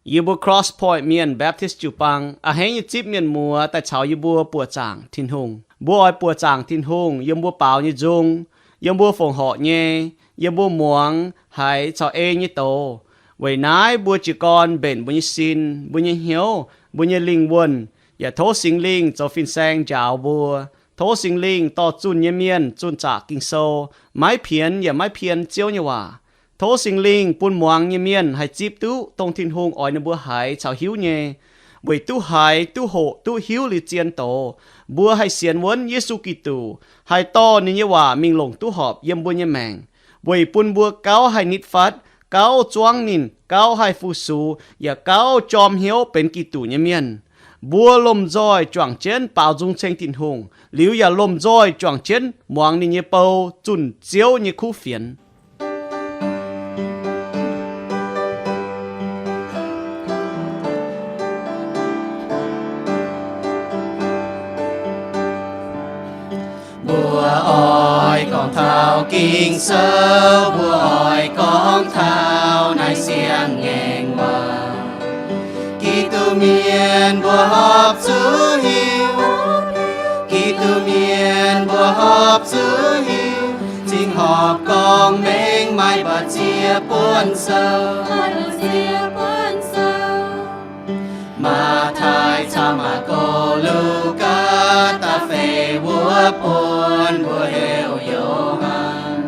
Yie mbuo Cross Point Mienh Baptist jiu-baang a'hneiv nyei zipv mienh muoz daaih caux yie mbuo buoqc zaangc Tin-Hungh. Mbuo oix buoqc zaangc Tin-Hungh yiem mbuo baaux nyei nzung, yiem mbuo fongc horc nyei, yiem mbuo muangx haiz caux ei nyei doz. Weic naaiv mbuo jiez gorn mbenc mbuo nyei sin, mbuo nyei hnyouv, mbuo nyei lingh wuonh, yaac tov Singx Lingh zoux fin-saeng njaaux mbuo. Tov Singx Lingh dorh zunh nyei mienh zunh zaqc Ging-Sou, maiv pienx yaac maiv pien Ziouv nyei waac. Tov Singx Lingh bun muangx nyei mienh haih zipv duqv dongh Tin-Hungh oix ninh mbuo haiz caux hiuv nyei. Weic duqv haiz, duqv hoqc, duqv hiuv liuz zien doz, mbuo haih sienx wuonv Yesu Giduc, haih dorh ninh nyei waac mingh longc duqv horpc yiem mbuo nyei maengc, weic bun mbuo gauh haih nitv fatv, gauh zuangv ninh, gauh haih fu-sux, yaac gauh jorm hnyouv benx Giduc nyei mienh. Mbuo lomh nzoih juangc jienv baaux nzung ceng Tin-Hungh, liuz yaac lomh nzoih juangc jienv muangx ninh nyei bou zunh Ziouv nyei kuv fienx. Mbuo oix gorngv taux Ging-Sou, mbuo oix gorngv taux naaiv siang-ngaengc waac. Giduc mienh mbuo horpc zuqc hiuv, Giduc mienh mbuo horpc zuqc hiuv, cingx horpc gorngv mengh maaih mbu'ziex buonv sou. Matv^taai caux Maako, Lugaa, da'feix wuov buonv mbuo heuc Yo^han.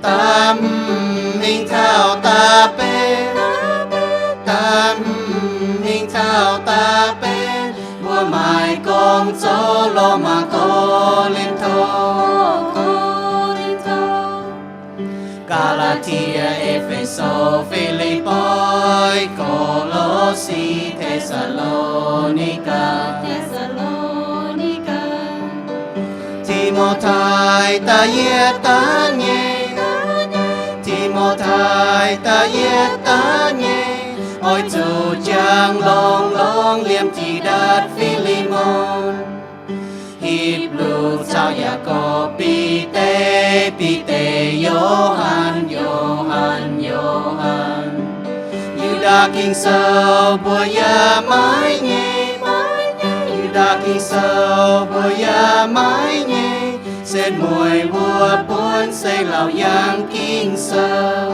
Da'hmz mingh taux da'betv, da'hmz mingh taux da'betv, mbuo maaih gong zoux lorh maah Ko^lin^to, Gaa^laa^tie, E^fe^so, Fi^lipv^poi, Ko^lo^si, Te^saa^lo^ni^gaa, Ti^mo^tai, da'yietv da'nyeic, Ti^mo^tai, da'yietv da'nyeic, oix zuqc jangx longx-longx liemh Ti^datc, Fi^li^mon. Hipv^lu caux Yaakopv, Bide, Bide, Yo^han, Yo^han, Yo^han. Yu^ndaa Ging-Sou mbuo yaac maiv nyei, Yu^ndaa Ging-Sou mbuo yaac maiv nyei, setv mueiz mbuo buonv se Laauc Yaangh Ging-Sou.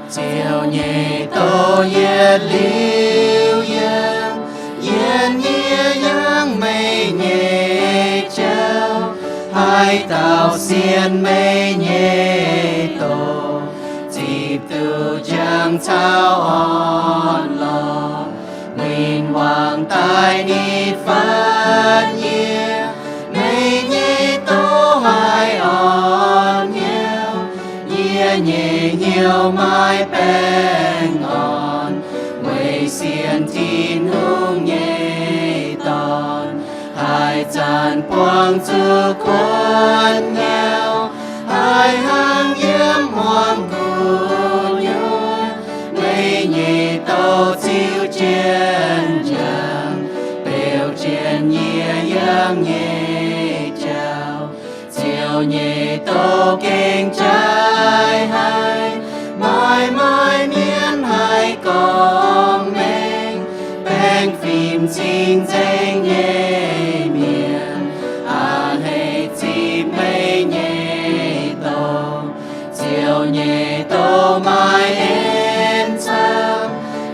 Ziouv nyei doz yietc liuz yiem, yiem yie yangh meih nyei jauv, haaix dauh sienx meih nyei doz, zipv duqv njang caux orn-lorqc, win-wangc daaih nitv-fatv yie. Meih nyei doz haiz orn hnyouv, yie nyei hnyouv maiv baengh orn, weic sienx Tin-Hungh nyei Dorn, haaix zanc buangh zuqc kuonx nyauv, haaix hnangv yiem hmuangx gu'nyuoz, meih nyei doz ziux jienv njang, beu jienv yie yangh nyei jauv. Ziouv nyei doz gengh jaaix haic, maaih maaih mienh haih gorngv mengh, baengh fim cing-nzengc nyei mienh a'hneiv zipv meih nyei doz. Ziouv nyei doz maaih en camv,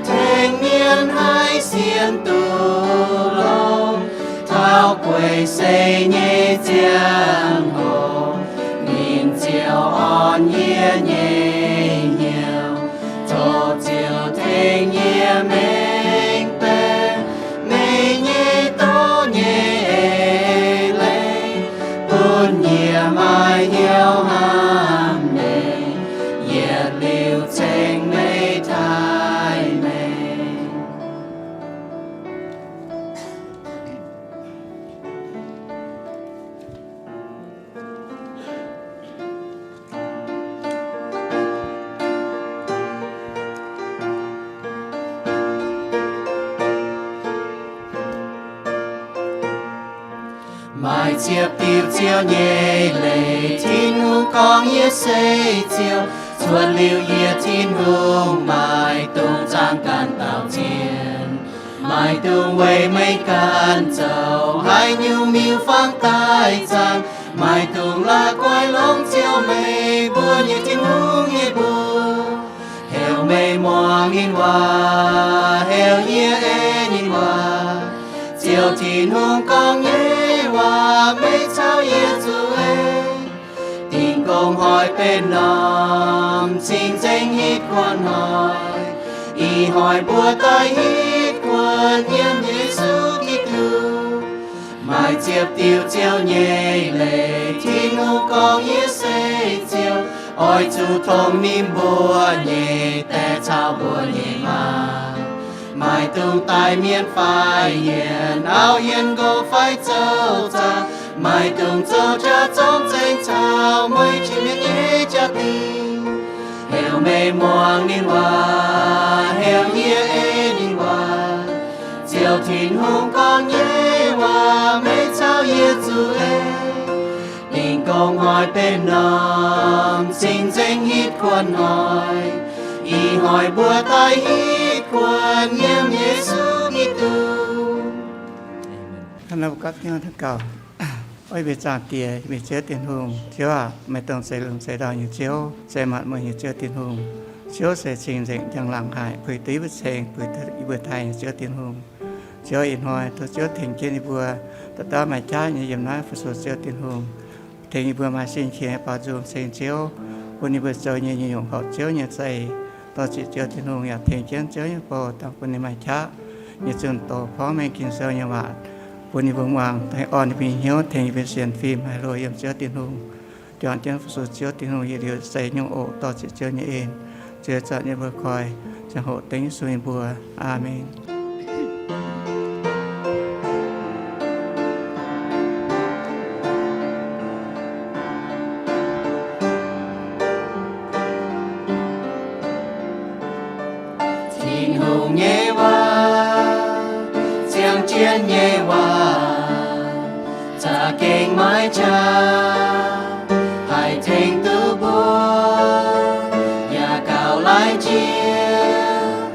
tengx mienh haih sienx duqv longx. Taux gueic seix nyei ziangh hoc, ninh ziouc orn yie nyei hnyouv. Tov Ziouv tengx yie mengh baeqc meih nyei doz nyei eix leiz, bun yie maaih hnyouv hnamv meih, yietc liuz ceng meih, taaih meih. Maaih ziepc diuh Ziouv nyei leiz, Tin-Hungh gorngv, Yie se Ziouv. Cuotv liuz yie, Tin-Hungh, maiv dungx zaangc ganh dauh zien. Maiv dungx weic meih ganh zoux haaix nyungc miuc-fangv daaih zaangc. Maiv dungx la'guaih longc Ziouv, meih mbuo nyei Tin-Hungh, nyei mbuox. Heuc meih muangx ninh waac, heuc yie ei ninh waac. Ziouv Tin-Hungh gorngv nyei waac meih caux yie zuqc ei. Dingh gong hnoi benx norm cing-nzengc hitv kuonx hnoi. Ih hnoi mbuo daaih hitv kuonx yiem Yesu Giduc. Maaih ziepc diuh Ziouv nyei leiz, Tin-Hungh gorngv, Yie se Ziouv. Oix zuqc tongx ninh mbuo nyei die caux mbuo nyei maa. Maiv dungx daaih mienh faix yienc, auv-yienh nqox fai zoux zaangc. Maiv dungx zoux jaax zorngv zengx caux mueiz jiex mienh nyei jaa-dingh. Heuc meih muangx ninh waac, heuc yie ei ninh waac. Ziouv Tin-Hungh gorngv nyei waac meih caux yie zuqc ei. Dingh gong hnoi benx norm cing-nzengc hitv kuonx hnoi. Ih hnoi mbuo daaih hitv kuonx yiem Yesu Giduc. Hnangv naaiv mbuo gapv jienv daux gaux. O yie mbuo Zaangc Diex, yie mbuo Ziouv Tin-Hungh, Ziouv aac, meih dongh zeix lungh zeix ndau nyei Ziouv, se maanc mueiz nyei Ziouv Tin-Hungh. Ziouv se cing-nzengc, njang-laangc, haih puix duqv yie mbuo ceng, puix duqv yie mbuo daaih nyei Ziouv Tin-Hungh. Ziouv, ih hnoi tov Ziouv tengx jienv yie mbuo dauh dauh maaih qaqv nyei yiem naaiv fu-sux Ziouv Tin-Hungh. Tengx yie mbuo maaih sin qiex baaux nzung ceng Ziouv, bun yie mbuo zoux nyei nyungc-nyungc horpc Ziouv nyei za'eix, dorh ziec Ziouv Tin-Hungh, yaac tengx jienv Ziouv nyei bou dangh bun ninh maaih qaqv nyei zunh doz porv mengh Ging-Sou nyei waac bun yie mbuo muangx, daaih orn yie mbuo nyei hnyouv, tengx yie mbuo sienx fim haih hlo yiem Ziouv Tin-Hungh. Juangc jienv fu-sux Ziouv Tin-Hungh yietc liuz se nyungc oc, dorh ziec Ziouv nyei en. Ziouv zanc yie mbuo koi, ziangh hoc dengv Yesu nyei mbuox. Aamen. Tin-Hungh nyei waac, ziangh jienv nyei waac, za'gengh maiv qaqv, haih tengx duqv mbuo, yaac gaux laiv jiex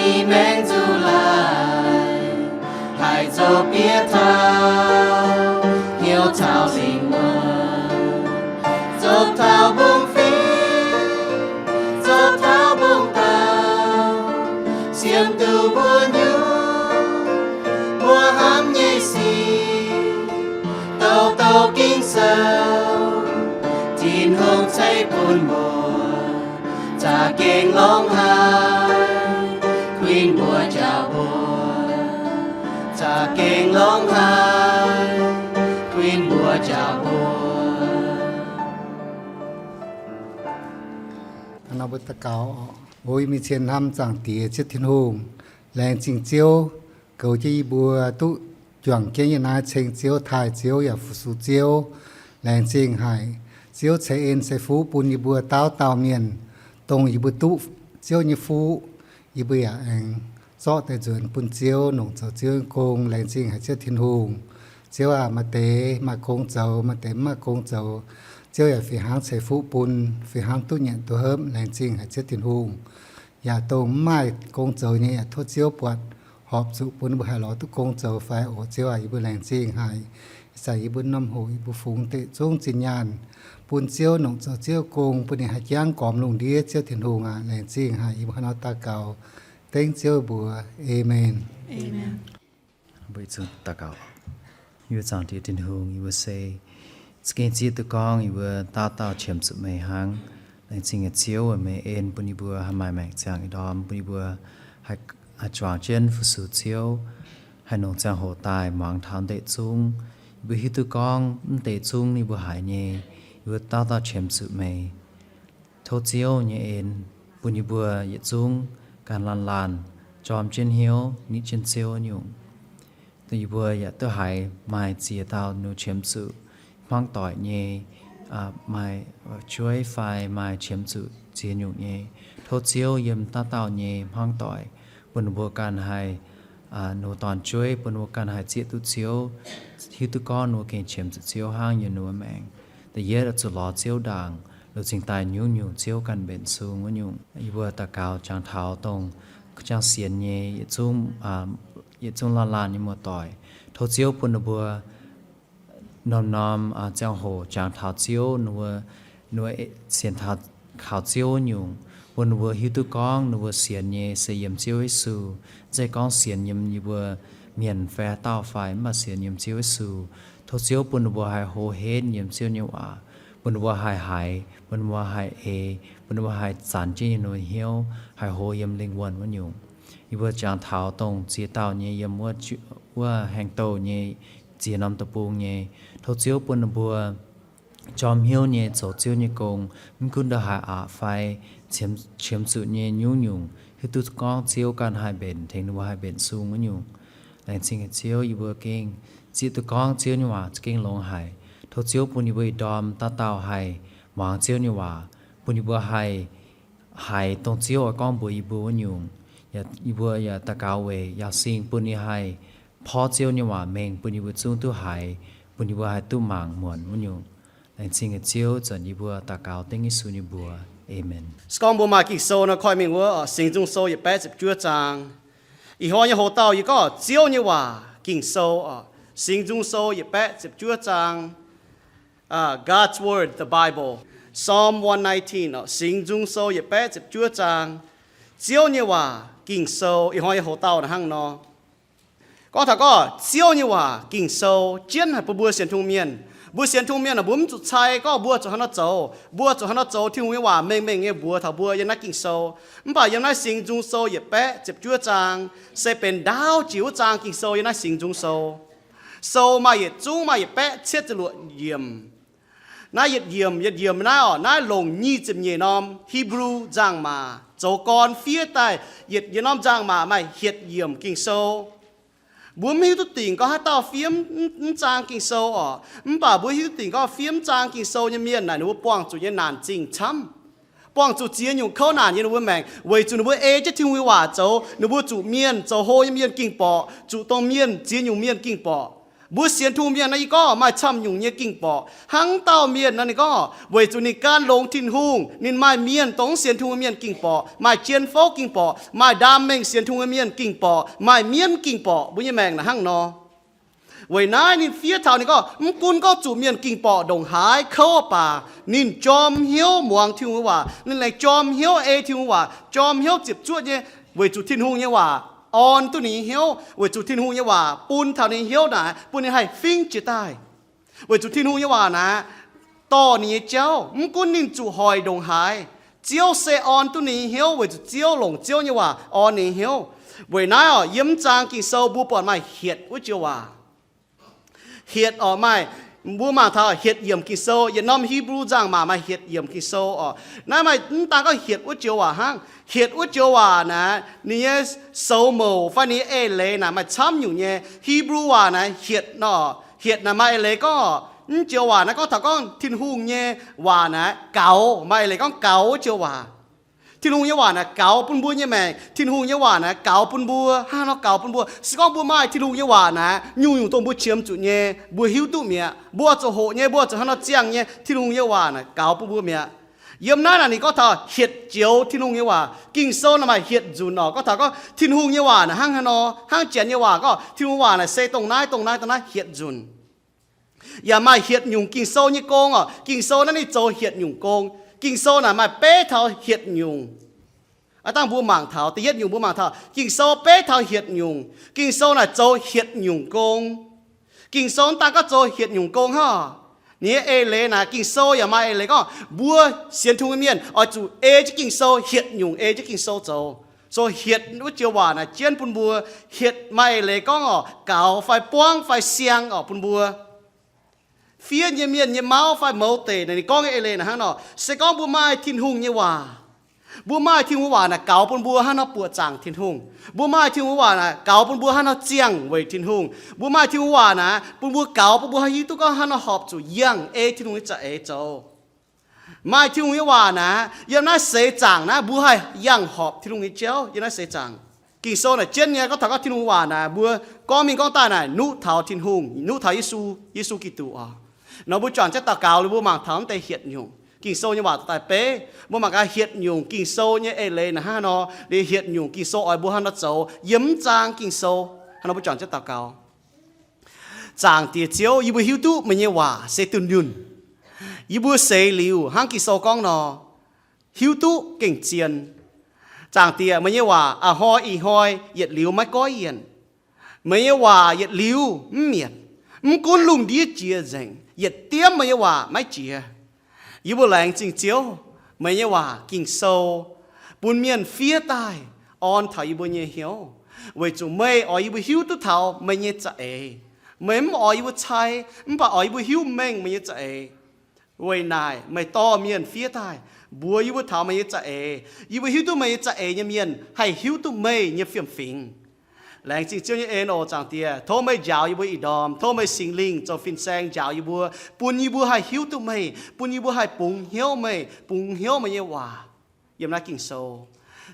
i maengx nzuih laaih, haih zoux bieqc taux hnyouv caux lingh wuonh, zoux taux mbungv fingx, zoux taux mbungv dauh, siemv duqv mbuo nyungc mbuo hnamv nyei sic. Douc douc Ging-Sou, Tin-Hungh ceix bun mbuo, za'gengh longx haic, kuinx mbuo njaaux mbuo, za'gengh longx haic, kuinx mbuo njaaux mbuo. Nor mbuo daux gaux. O yie mbuo cien hnamv Zaangc Diex Ziouv Tin-Hungh, laengz zingh Ziouv goux jienv yie mbuo duqv juangc jienv yiem naaiv ceng Ziouv, taaih Ziouv yaac fu-sux Ziouv. Laengz zingh haic. Ziouv ceix en ceix fuqv bun yie mbuo dauh dauh mienh, dongh yie mbuo duqv Ziouv nyei fuqv, yie mbuo yaac aengx zorqv daaih nzuonx bun Ziouv, nongc zoux Ziouv nyei gong. Laengz zingh haic Ziouv Tin-Hungh. Ziouv aac, maaih deix maaih gong zoux, maaih deix mv maaih gong zoux. Ziouv yaac fih hnangv ceix fuqv bun, fih hnangv duqv nyanc duqv hopv. Laengz zingh haic Ziouv Tin-Hungh. Yaac dongh mv maaih gong zoux nyei yaac tov Ziouv buatc horpc zuqc bun mbuo haih lorz duqv gong zoux fai oc. Ziouv aac, yie mbuo laengz zingh haic. Ih zanc yie mbuo norm hoc yie mbuo fungx deic zungv zinh nyaanh bun Ziouv, nongc zoux Ziouv gong, bun ninh haih jangv gormx lungh ndiev. Ziouv Tin-Hungh aac, laengz zingh haic. Yie mbuo hnangv nor daux gaux dengv Ziouv mbuox, Aamen. Mbuo zuqc daux gaux. Yie mbuo Zaangc Diex Tin-Hungh, yie mbuo se za'gengh zieqv duqv gorngv yie mbuo dauh dauh qiemx zuqc meih hnangv. Laengz zingh nyei Ziouv, weic meih en bun yie mbuo haih maaih maengc ziangh ih ndorm, bun yie mbuo haih, haih juangc jienv fu-sux Ziouv, haih nongc ziangh hoc daaih muangx taux deic zungv. Yie mbuo hiuv duqv gorngv mv deix zungv yie mbuo haiz nyei, yie mbuo dauh dauh qiemx zuqc meih. Tov Ziouv nyei en bun yie mbuo yietc zungv ganh laanh laanh jorm jienv hnyouv nitv jienv Ziouv nyungc. Dongh yie mbuo yaac duqv haiz maaih ziex dauh ninh qiemx zuqc hmuangv doic nyei, maaih fu'jueiv fai maaih qiemx zuqc ziex nyungc nyei. Tov Ziouv yiem dauh dauh nyei hmuangv doic, bun ninh mbuo ganh haih ninh mbuo dorn-jueiv, bun ninh mbuo ganh haih zieqv duqv Ziouv, hiuv duqv gorngv ninh mbuo gengh qiemx zuqc Ziouv hnangv yiem ninh mbuo maengc. Da'yietv, zuqc lorz Ziouv ndaangc, liuz cingx daaih nyungc-nyungc Ziouv ganh mbenc sung wuov nyungc. Yie mbuo daux gaux jangx taux dongh jangx sienx nyei yietc zungv, yietc zungv laanh laanh nyei muoz-doic. Tov Ziouv bun ninh mbuo norm-norm ziangh hoc jangx taux Ziouv, ninh mbuo, ninh mbuo sienx taux kaux Ziouv wuov nyungc, bun ninh mbuo hiuv duqv gorngv ninh mbuo sienx nyei se yiem Ziouv Yesu, mv zeiz gorngv sienx yiem yie mbuo mienh fai dauh fai, mv baac sienx yiem Ziouv Yesu. Tov Ziouv bun ninh mbuo haih hlo henv yiem Ziouv nyei waac, bun ninh mbuo haih haiz, bun ninh mbuo haih ei, bun ninh mbuo haih zanc jienv ninh mbuo hnyouv, haih hlo yiem lingh wuonh wuov nyungc. Yie mbuo jangx taux dongh ziex dauh nyei yiem wuov, wuov haengh douh nyei ziex norm deic-bung nyei. Tov Ziouv bun ninh mbuo jorm hnyouv nyei zoux Ziouv nyei gong, mv gunv ndongc haaix aqc fai qiemx zuqc nyei nyungc-nyungc, hiuv duqv gorngv Ziouv ganh haih mbenc, tengx ninh mbuo haih mbenc sung wuov nyungc. Laengz zingh Ziouv, yie mbuo gengh zieqv duqv gorngv Ziouv nyei waac za'gengh longx haic. Tov Ziouv bun yie mbuo ih ndorm dauh dauh haih muangx Ziouv nyei waac, bun yie mbuo haih, haiz dongh Ziouv oix gorngv mbuox yie mbuo wuov nyungc. Yaac, yie mbuo yaac daux gaux weic Yaauc Sing bun ninh haih porv Ziouv nyei waac mengh bun yie mbuo zungv duqv haiz, bun yie mbuo haih duqv mangc muonc wuov nyungc. Laengz zingh Ziouv, zanc yie mbuo daux gaux dengv Yesu nyei mbuox. Aamen. Se gorngv mbuo maaih Ging-Sou nor, koi mingh wuov Singx Nzung Sou yietc baeqv ziepc juov zaang. Ih hnoi nyei hoc-dauh yie gorngv Ziouv nyei waac, Ging-Sou oc, Singx Nzung Sou yietc baeqv ziepc juov zaang. God's Word, the Bible, Psalm one nineteen oc, Singx Nzung Sou yietc baeqv ziepc juov zaang. Ziouv nyei waac, Ging-Sou. Ih hnoi nyei hoc-dauh naaiv hnangv nor. Gorngv taux gorngv Ziouv nyei waac, Ging-Sou, jienv haic bun mbuo sienx Tin-Hungh mienh. Mbuo sienx Tin-Hungh mienh aah, mbuo mv zuqc cai gorngv mbuo zuqc haaix nor zoux. Mbuo zuqc haaix nor zoux, Tin-Hungh nyei waac mengh mengh nyei mbuox taux mbuo yiem naaiv Ging-Sou. Mv baac yiem naaiv Singx Nzung Sou yietc baeqv ziepc juov zaang se benx ndaauv jiex wuov zaang Ging-Sou yiem naaiv Singx Nzung Sou. Sou maaih yietc zungv maaih yietc baeqv cietv ziepc luoqc yiemc. Naaiv yietc yiemc, yietc yiemc naaiv oc, naaiv longc nyic ziepc nyeic norm Hipv^lu nzangc-maac zoux gorn fiev daaih. Yietc, yietc norm nzangc-maac maaih hietc yiemc Ging-Sou. Mbuo mv hiuv duqv dingc gorngv haaix dauh fiev mv, mv zaang Ging-Sou oc. Mv baac mbuo hiuv duqv dingc gorngv fiev mv zaang Ging-Sou nyei mienh naaic, ninh mbuo buangh zuqc nyei naanc zingh camv. Buangh zuqc ziex nyungc kouv naanc yiem ninh mbuo maengc, weic zuqc ninh mbuo ei jienv Tin-Hungh nyei waac zoux, ninh mbuo zuqc mienh zoux hlo nyei mienh ging-borqc, zuqc dongh mienh ziex nyungc mienh ging-borqc. Mbuo sienx Tin-Hungh mienh naaiv, yie gorngv maaih camv nyungc nyei ging-borqc. Hnangv dauh mienh naaiv, ninh gorngv weic zuqc ninh gan longx Tin-Hungh, ninh maaih mienh dongh mv sienx Tin-Hungh nyei mienh ging-borqc, maaih jien fouv ging-borqc, maaih ndaam mengh sienx Tin-Hungh nyei mienh ging-borqc, maaih mienv ging-borqc. Mbuo nyei maengc naaic hnangv nor. Weic naaiv ninh fiev taux ninh gorngv, mv gunv gorngv zuqc mienh ging-borqc ndongc haaix kouv baac, ninh jorm hnyouv muangx Tin-Hungh nyei waac. Ninh laengz jorm hnyouv ei Tin-Hungh waac, jorm hnyouv ziepc zuoqv nyei, weic zuqc Tin-Hungh nyei waac orn duqv ninh nyei hnyouv, weic zuqc Tin-Hungh nyei waac bun taux ninh nyei hnyouv naaic, bun ninh haih fingv jiez daaih. Weic zuqc Tin-Hungh nyei waac naaic dorh ninh nyei jauv, mv gunv ninh zuqc hoic ndongc haaix, Ziouv se orn duqv ninh nyei hnyouv, weic zuqc Ziouv longc Ziouv nyei waac orn ninh nyei hnyouv. Weic naaiv oc, yiem mv zaang Ging-Sou mbuo buatc maaih hietc wuov joux waac. Hietc oc maaih, mbuo mangc taux hietc yiemc Ging-Sou, yietc norm Hipv^lu nzangc-maac maaih hietc yiemc Ging-Sou oc. Naaiv maaih mv daan gorngv hietc wuov joux waac hnangv. Hietc wuov joux waac naaic, ninh nyei soux mouc fai ninh nyei eix leiz naaic maaih camv nyungc nyei. Hipv^lu waac naaic hietc nor, hietc naaic maaih eix leiz gorngv, mv joux waac naaiv gorngv taux gorngv Tin-Hungh nyei waac naaic gaux, maaih eix leiz gorngv gaux wuov joux waac. Tin-Hungh nyei waac naaic gaux bun mbuo nyei maengc. Tin-Hungh nyei waac naaic gaux bun mbuo. Hnangv haaix nor gaux bun mbuo? Se gorngv mbuo maaih Tin-Hungh nyei waac naaic, nyungc-nyungc dongh mbuo qiemx zuqc nyei, mbuo hiuv duqv mi'aqv. Mbuo zuqc hoqc nyei, mbuo zuqc hnangv haaix nor ziangh nyei, Tin-Hungh nyei waac naaic gaux bun mbuo mi'aqv. Yiem naaiv naaic ninh gorngv taux hietc joux Tin-Hungh nyei waac. Ging-Sou naaic maaih hietc nzunc oc. Gorngv taux gorngv Tin-Hungh nyei waac naaic hnangv haaix nor, hnangv Janx nyei waac gorngv Tin-Hungh waac naaic se dongh naaiv, dongh naaiv, dongh naaiv, hietc nzunc. Yaac maaih hietc nyungc Ging-Sou nyei gong oc. Ging-Sou naaiv ninh zoux hietc nyungc gong. Ging-Sou naaic maaih beiv taux hietc nyungc. Aav dangh mbuo mangc taux da'yietv nyungc, mbuo mangc taux Ging-Sou beiv taux hietc nyungc. Ging-Sou naaic zoux hietc nyungc gong. Ging-Sou mv daan gorngv zoux hietc nyungc gong hnangv. Ninh nyei eix leiz naaic, Ging-Sou yaac maaih eix leiz gorngv mbuo sienx Tin-Hungh nyei mienh oix zuqc ei jienv Ging-Sou, hietc nyungc ei jienv Ging-Sou zoux. Zoux hietc wuov joux waac naaic jienv bun mbuo, hietc maaih eix leiz gorngv oc, gaux fai buangv fai siang oc bun mbuo. Fiev nyei mienh nyei mauv fai mouz deic naaic, ninh gorngv nyei eix leiz naaic hnangv nor. Se gorngv mbuo maaih Tin-Hungh nyei waac, mbuo maaih Tin-Hungh waac naaic gaux bun mbuo hnangv nor buoqc zaangc Tin-Hungh. Mbuo maaih Tin-Hungh waac naaic gaux bun mbuo hnangv nor ziangh weic Tin-Hungh. Mbuo maaih Tin-Hungh waac naaic bun mbuo gaux bun mbuo haih hiuv duqv gorngv hnangv nor horpc zuqc yangh ei Tin-Hungh nyei za'eix zoux. Maaih Tin-Hungh nyei waac naaic, yiem naaiv seix zaangc naaiv mbuo haih yangh horpc Tin-Hungh nyei jauv yiem naaiv seix zaangc. Ging-Sou naaic jienv nyei, gorngv taux gorngv Tin-Hungh waac naaic, mbuo gorngv mingh gorngv daaih naaic nuqv taux Tin-Hungh, nuqv taux Yesu, Yesu Giduc oc. Nor mbuo juangc jienv daux gaux liuz, mbuo mangc taux mv deix hietc nyungc Ging-Sou nyei waac daaih beiv. Mbuo mangc gaax hietc nyungc Ging-Sou nyei eix leiz naaic hnangv haaix nor, liuz hietc nyungc Ging-Sou oix mbuo hnangv haaix nor zoux yiem mv zaang Ging-Sou. Hnangv nor mbuo juangc jienv daux gaux. Zaangc Diex Ziouv, yie mbuo hiuv duqv meih nyei waac se dunh yunh. Yie mbuo seix liuz hnangv Ging-Sou gorngv nor, hiuv duqv gengh zien. Zaangc Diex, meih nyei waac a'hnoi ih hnoi yietc liuz maiv goiv yienh. Meih nyei waac yietc liuz mv mietc. Mv gunv lungh ndiev jiex nzengc, yietc diemv meih nyei waac maiv jiex. Yie mbuo laengz zingh Ziouv, meih nyei waac Ging-Sou bun mienh fiev daaih orn taux yie mbuo nyei hnyouv, weic zuqc meih oix yie mbuo hiuv duqv taux meih nyei za'eix. Meih mv oix yie mbuo cai, mv baac oix yie mbuo hiuv mengh meih nyei za'eix. Weic naaic meih dorh mienh fiev daaih mbuox yie mbuo taux meih nyei za'eix. Yie mbuo hiuv duqv meih nyei za'eix nyei mienh haih hiuv duqv meih nyei fiem-fingx. Laengz zingh Ziouv nyei en oc, Zaangc Diex. Tov meih njaaux yie mbuo ih ndorm. Tov meih Singx Lingh zoux fin-saeng njaaux yie mbuo, bun yie mbuo haih hiuv duqv meih, bun yie mbuo haih bungx hnyouv meih, bungx hnyouv meih nyei waac yiem naaiv Ging-Sou.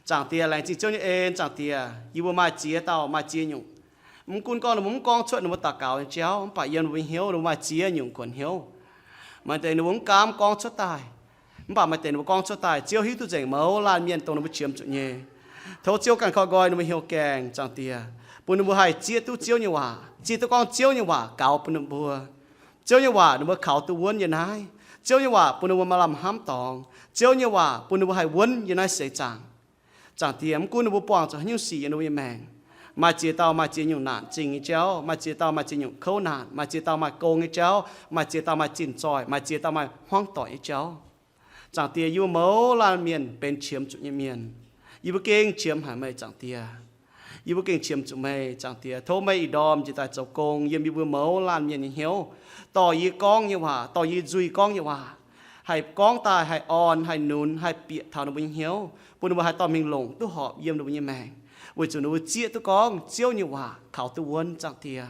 Zaangc Diex, laengz zingh Ziouv nyei en, Zaangc Diex. Yie mbuo maaih ziex dauh maaih ziex nyungc, mv gunv gorngv ninh mbuo mv gorngv cuotv ninh mbuo daux gaux nyei jauv, mv baac yiem ninh mbuo hnyouv ninh mbuo maaih ziex nyungc kuonx hnyouv. Maaih deix ninh mbuo mv gaamv gorngv cuotv daaih, mv baac maaih deix ninh mbuo gorngv cuotv daaih, Ziouv hiuv duqv nzengc mouz laanh mienh dongh ninh mbuo qiemx zuqc nyei. Tov Ziouv ganh koi nqoi ninh mbuo hnyouv gaengh, Zaangc Diex, bun ninh mbuo haih zieqv duqv Ziouv nyei waac, zieqv duqv gorngv Ziouv nyei waac gaux bun ninh mbuo. Ziouv nyei waac ninh mbuo kaux duqv wuonv yiem naaiv. Ziouv nyei waac bun ninh mbuo maaih lamh hnamv dorngx. Ziouv nyei waac bun ninh mbuo haih wuonv yiem naaiv seix zaangc. Zaangc Diex, mv gunv ninh mbuo buangh zuqc haaix nyungc sic yiem ninh mbuo nyei maengc, maaih ziex dauh maaih ziex nyungc naanc zingh nyei jauv, maaih ziex dauh maaih ziex nyungc kouv naanc, maaih ziex dauh maaih gong nyei jauv, maaih ziex dauh maaih zinh zoih, maaih ziex dauh maaih hmuangv doic nyei jauv. Zaangc Diex, yie mbuo mouz laanh mienh benx qiemx zuqc nyei mienh. Yie mbuo gengh qiemx haic meih, Zaangc Diex. Yie mbuo gengh qiemx zuqc meih, Zaangc Diex. Tov meih ih ndorm njiec daaih zoux gong yiem yie mbuo mouz laanh mienh nyei hnyouv, dorh yie gorngv nyei waac, dorh yie nzuih gorngv nyei waac, haih gorngv daaih, haih orn, haih nunz, haih bieqc taux ninh mbuo nyei hnyouv, bun ninh mbuo haih dorh mingh longc duqv horpc yiem ninh mbuo nyei maengc, weic zuqc ninh mbuo zieqv duqv gorngv Ziouv nyei waac kaux duqv wuonv, Zaangc Diex.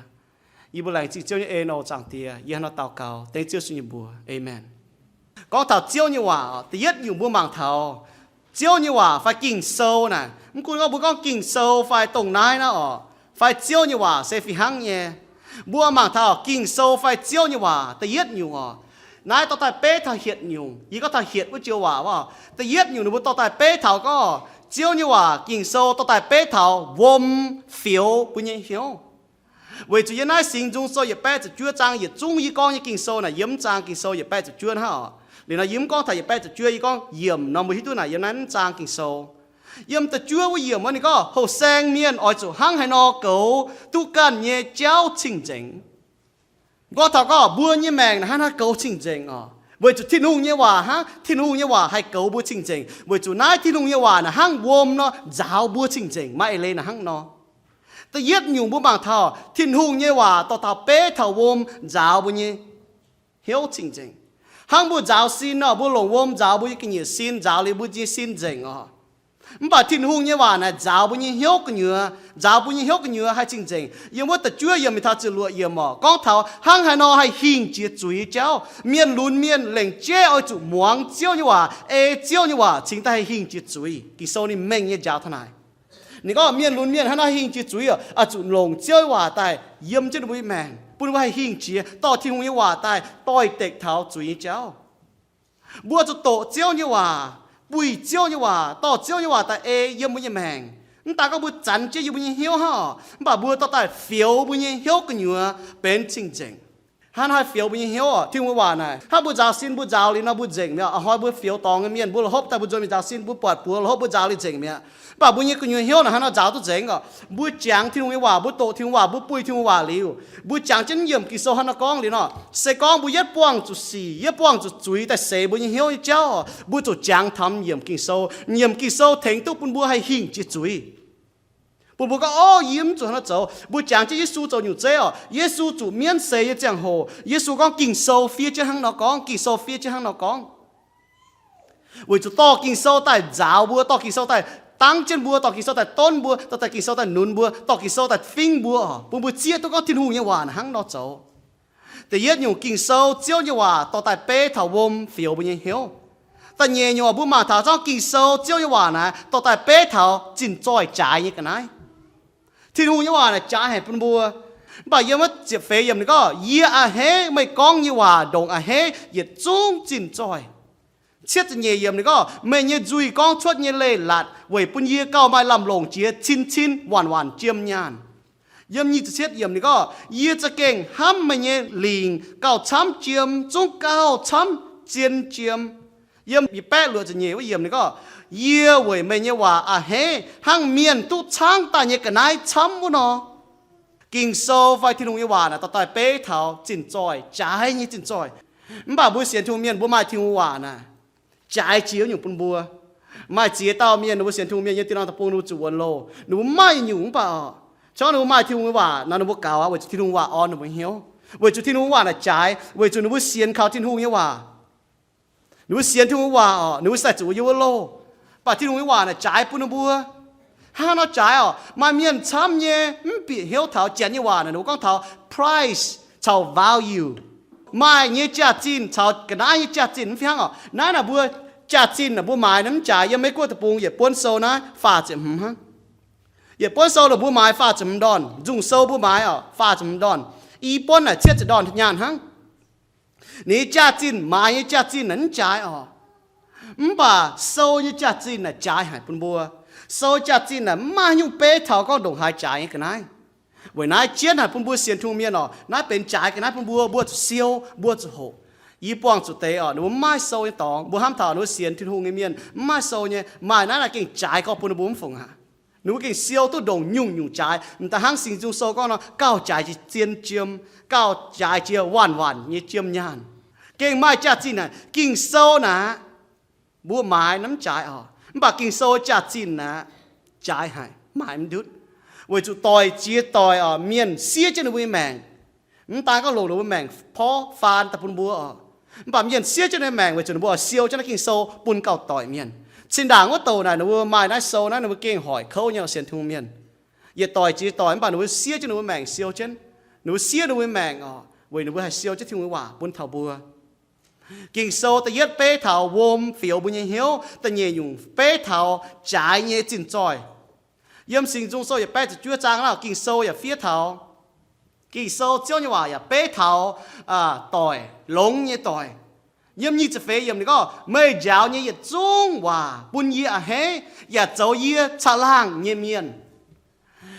Yie mbuo laengz zingh Ziouv nyei en oc, Zaangc Diex. Yie hnangv naaiv nor daux gaux dengv Ziouv Yesu nyei mbuox. Aamen. Gorngv taux Ziouv nyei waac, da'yietv nyungc mbuo mangc taux Ziouv nyei waac fai Ging-Sou naaic, mv gunv gorngv mbuo gorngv Ging-Sou fai dongh naaiv naaiv oc, fai Ziouv nyei waac se fih hnangv nyei. Mbuo mangc taux Ging-Sou fai Ziouv nyei waac da'yietv nyungc oc, naaiv dorh daaih beiv taux hietc nyungc. Yie gorngv taux hietc wuov joux waac wuov, da'yietv nyungc ninh mbuo dorh daaih beiv taux gorngv Ziouv nyei waac, Ging-Sou dorh daaih beiv taux wuom fioux mbuo nyei hnyouv. Weic zuqc yiem naaiv Singx Nzung Sou yietc baeqv ziepc juov zaang yietc zungv yie gorngv nyei Ging-Sou naaic, yiem mv zaang Ging-Sou yietc baeqv ziepc juov hnangv oc. Liuz nor yie mv gorngv taux yietc baeqv ziepc juov, yie gorngv yiemc nor mbuo hiuv duqv naaic yiem naaiv mv zaang Ging-Sou. Yiem da'juov wuov yiemc wuov ninh gorngv, houh saeng mienh oix zuqc hnangv haaix nor goux duqv ganh nyei jauv cing-nzengc. Gorngv taux gorngv mbuo nyei maengc naaic hnangv haaix nor goux cing-nzengc oc, weic zuqc Tin-Hungh nyei waac hnangv, Tin-Hungh nyei waac haih goux mbuo cing-nzengc, weic zuqc naaiv Tin-Hungh nyei waac naaic hnangv wuom nor nzaaux mbuo cing-nzengc. Maaih eix leiz naaic hnangv nor. Da'yietv nyungc mbuo mangc taux Tin-Hungh nyei waac dorh taux beiv taux wuom nzaaux mbuo nyei hnyouv cing-nzengc. Hnangv mbuo nzaaux sin nor, mbuo longc wuom nzaaux mbuo nyei ga'nyiec sin, nzaaux liuz mbuo nyei sin nzengc oc. Mv baac Tin-Hungh nyei waac naaic nzaaux mbuo nyei hnyouv gu'nyuoz, nzaaux mbuo nyei hnyouv gu'nyuoz haih cing-nzengc. Yiem wuov da'juov yiemc mingh taux ziepc luoqc yiemc oc, gorngv taux hnangv haaix nor haih hingh jiex zuiz nyei jauv. Mienh lunx mienh lengc jeiv oix zuqc muangx Ziouv nyei waac, ei Ziouv nyei waac cingx daaih haih hingh jiex zuiz. Ging-Sou ninh mengh nyei njaaux taux naaic. Ninh gorngv mienh lunx mienh hnangv haaix nor haih hingh jiex zuiz oc, oix zuqc longc Ziouv nyei waac daaih yiem jienv ninh mbuo nyei maengc, bun ninh mbuo haih hingh jiex, dorh Tin-Hungh nyei waac daaih doix-dekc taux zuiz nyei jauv. Mbuo zuqc doqc Ziouv nyei waac, buih Ziouv nyei waac, dorh Ziouv nyei waac daaih ei yiem mbuo nyei maengc. Mv daan gorngv mbuo zanx jienv yiem mbuo nyei hnyouv hnangv oc, mv baac mbuo dorh daaih fioux mbuo nyei hnyouv gu'nyuoz benx cing-nzengc. Hnangv haaix fioux mbuo nyei hnyouv oc? Tin-Hungh nyei waac naaic, hnangv mbuo nzaaux sin mbuo nzaaux liuz nor mbuo nzengc mi'aqv. A'hnoi mbuo fioux dorngx nyei mienh, mbuo la'hopv daaih mbuo nzuonx mingh nzaaux sin, mbuo buatc buoz la'hopv mbuo nzaaux liuz nzengc mi'aqv. Mv baac mbuo nyei gu'nyuoz hnyouv naaic hnangv haaix nor nzaaux duqv nzengc oc? Mbuo jangx Tin-Hungh nyei waac, mbuo doqc Tin-Hungh waac, mbuo buih Tin-Hungh waac liuz, mbuo jangx jienv yiemc Ging-Sou hnangv haaix nor gorngv liuz nor, se gorngv mbuo yietv buangh zuqc sic, yietv buangh zuqc zuiz daaih seix mbuo nyei hnyouv nyei jauv oc, mbuo zuqc jangx taux yiemc Ging-Sou. Yiemc Ging-Sou tengx duqv bun mbuo haih hingh jiex zuiz, bun mbuo gorngv, Orv, yie mv zuqc hnangv nor zoux. Mbuo jangx jienv Yesu zoux nyungc zeiv oc. Yesu zuqc mienv seix nyei ziangh hoc, Yesu gorngv Ging-Sou fiev jienv hnangv nor gorngv, Ging-Sou fiev jienv hnangv nor gorngv. Weic zuqc dorh Ging-Sou daaih nzaaux mbuo, dorh Ging-Sou daaih dangv jienv mbuo, dorh Ging-Sou daaih donv mbuo, dorh daaih Ging-Sou daaih nunz mbuo, dorh Ging-Sou daaih fingv mbuo oc, bun mbuo zieqv duqv gorngv Tin-Hungh nyei waac naaic hnangv nor zoux. Da'yietv nyungc, Ging-Sou, Ziouv nyei waac, dorh daaih beiv taux wuom fioux mbuo nyei hnyouv. Da'nyeic nyungc, mbuo mangc taux zorngv Ging-Sou, Ziouv nyei waac naaic dorh daaih beiv taux zinh zoih jaaix nyei ga'naaiv. Tin-Hungh nyei waac naaic jaaix haic bun mbuo. Mv baac yiem wuov ziepc feix yiemc ninh gorngv, yie a'hneiv meih gorngv nyei waac ndongc a'hneiv yietc zungv zinh zoih. Cietv ziepc nyeic yiemc ninh gorngv, meih nyei nzuih gorngv cuotv nyei leiz-latc weic bun yie gauh maaih lamh longc jiex cin-cin waanc-waanc jiem nyaanh. Yiem nyic ziepc cietv yiemc ninh gorngv, yie za'gengh hnamv meih nyei lingc gauh camv jiem, zungv gauh camv zien jiem. Yiem yietc baeqv luoqc ziepc nyeic wuov yiemc ninh gorngv, yie weic meih nyei waac a'hneiv hnangv mienh duqv caangv daaih nyei ga'naaiv camv wuov nor. Ging-Sou fai Tin-Hungh nyei waac naaic dorh daaih beiv taux zinh zoih, jaaix nyei zinh zoih. Mv baac mbuo sienx Tin-Hungh mienh mbuo maaih Tin-Hungh waac naaic jaaix jiex nyungc bun mbuo. Maaih ziex dauh mienh, ninh mbuo sienx Tin-Hungh mienh nyei, dinh norm deic-bung ninh mbuo zuqc wuonx loh, ninh mbuo maaih nyungc mv baac oc, se gorngv ninh mbuo maaih Tin-Hungh nyei waac nor, ninh mbuo gaux aqv, weic zuqc Tin-Hungh waac orn ninh mbuo hnyouv, weic zuqc Tin-Hungh waac naaic jaaix, weic zuqc ninh mbuo sienx kaux Tin-Hungh nyei waac. Ninh mbuo sienx Tin-Hungh waac oc, ninh mbuo sai zuqc yiem wuov loh. Mv baac Tin-Hungh nyei waac naaic jaaix bun ninh mbuo. Hnangv nor jaaix oc, maaih mienh camv nyei mv bieqc hnyouv taux Janx nyei waac naaic, ninh mbuo gorngv taux price caux value. Maaih nyei jaax-zinh caux ga'naaiv nyei jaax-zinh mv fih hnangv oc. Naaiv naaic mbuo jaax-zinh naaic mbuo maaiz naaiv mv jaaix. Yiem Meiv Guoqv deic-bung yietc buonv sou naaiv faah ziepc hmz hnangv. Yietc buonv sou naaic mbuo maaiz faah ziepc hmz ndorn, nzungh sou mbuo maaiz oc faah ziepc hmz ndorn. I buonv naaic cietv ziepc ndorn nyaanh hnangv. Ninh nyei jaax-zinh, maaiz nyei jaax-zinh naaic mv jaaix oc. Mv baac sou nyei jaax-zinh naaic jaaix haic bun mbuo. Sou jaax-zinh naaic mv maaih haaix nyungc beiv taux gorngv ndongc haaix jaaix nyei ga'naaiv. Weic naaiv jienv haic bun mbuo sienx Tin-Hungh mienh oc, naaiv benx jaaix ga'naaiv bun mbuo, mbuo zuqc siou, mbuo zuqc hoqc. Yie buangh zuqc deix oc, ninh mbuo mv maaih sou nyei dorngx. Mbuo hnamv taux ninh mbuo sienx Tin-Hungh nyei mienh mv maaih sou nyei, maaih naaiv naaic gengh jaaix gorngv bun ninh mbuo mv fungc aqv. Ninh mbuo gengh siou duqv ndongc nyungc-nyungc jaaix, m'daaih hnangv Singx Nzung Sou gorngv nor, gauh jaaix jiex zien jiem, gauh jaaix jiex waanc-waanc nyei jiem nyaanh. Gengh maaih jaax-zinh naaic, Ging-Sou naaic, mbuo maaiz naaiv mv jaaix oc. Mv baac Ging-Sou jaax-zinh naaic jaaix haic, maaiz mv ndutv. Weic zuqc doic jiex doic oc, mienh siev jienv ninh mbuo nyei maengc. Mv daan gorngv longc ninh mbuo maengc porv faan daaih bun mbuo oc, mv baac mienh siev jienv ninh mbuo maengc weic zuqc ninh mbuo oix siou jienv naaiv Ging-Sou bun gauh doic mienh. Zinh ndaangc wuov douc naaic ninh mbuo maaih naaiv sou naaiv, ninh mbuo gengh hoic kouv nyei oc, sienx Tin-Hungh mienh. Yietc doic jiex doic mv baac ninh mbuo siev jienv ninh mbuo maengc siou jienv. Ninh mbuo siev ninh mbuo maengc oc, weic ninh mbuo haih siou jienv Tin-Hungh nyei waac bun taux mbuo. Ging-Sou da'yietv beiv taux wuom fioux mbuo nyei hnyouv, da'nyeic nyungc beiv taux jaaix nyei zinh zoih. Yiem Singx Nzung Sou yietc baeqv ziepc juov zaang naaiv, Ging-Sou yaac fiev taux, Ging-Sou Ziouv nyei waac yaac beiv taux doic, longx nyei doic. Yiem nyic ziepc feix yiemc ninh gorngv, meih njaaux nyei yietc zungv waac bun yie a'hneiv, yaac zoux yie caangh laangh nyei mienh.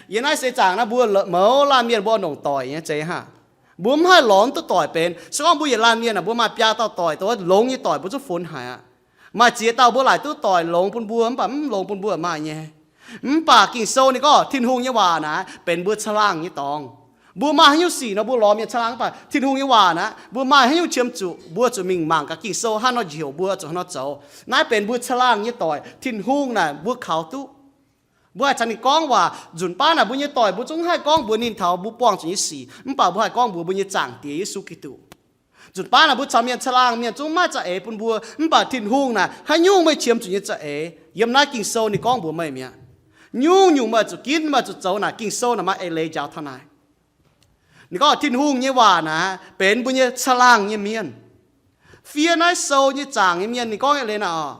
Yiem naaiv seix zaangc naaiv mbuo mouz laanh mienh mbuo longc doic nyei zeiz haah? Mbuo mv haih lorz duqv doic benx. Se gorngv mbuo yietc laanh mienh aah, mbuo maaih biaa dauh doic, dongh wuov longx nyei doic mbuo zungv funx haic aqv. Maaih ziex dauh mbuo laaic duqv doic longx bun mbuo, mv baac mv longx bun mbuo maaih nyei. Mv baac Ging-Sou ninh gorngv Tin-Hungh nyei waac naaic benx mbuo caangh laangh nyei dorngx. Mbuo maaih haaix nyungc sic nor mbuo lorz mienh caangh laangh, mv baac Tin-Hungh nyei waac naaic mbuo maaih haaix nyungc qiemx zuqc, mbuo zuqc mingh mangc gaax Ging-Sou hnangv nor njoux mbuo zuqc hnangv nor zoux. Naaiv benx mbuo caangh laangh nyei doic. Tin-Hungh naaic mbuo kaux duqv. Mbuo haih caux ninh gorngv waac. Nzunc baav naaic mbuo nyei doic mbuo zungv haih gorngv mbuox ninh taux mbuo buangh zuqc nyei sic, mv baac mbuo haih gorngv mbuox mbuo nyei Zaangc Diex Yesu Giduc. Nzunc baav naaic mbuo caux mienh caangh laangh, mienh zungv maiv za'eix bun mbuo, mv baac Tin-Hungh naaic haaix nyungc meih qiemx zuqc nyei za'eix, yiem naaiv Ging-Sou ninh gorngv mbuox meih mi'aqv. Nyungc-nyungc meih zuqc ginv, meih zuqc zoux naaic, Ging-Sou naaic maaih eix leiz njaaux taux naaic. Ninh gorngv Tin-Hungh nyei waac naaic benx mbuo nyei caangh laangh nyei mienh. Fiev naaiv sou nyei zaangc nyei mienh ninh gorngv eix leiz naaic oc,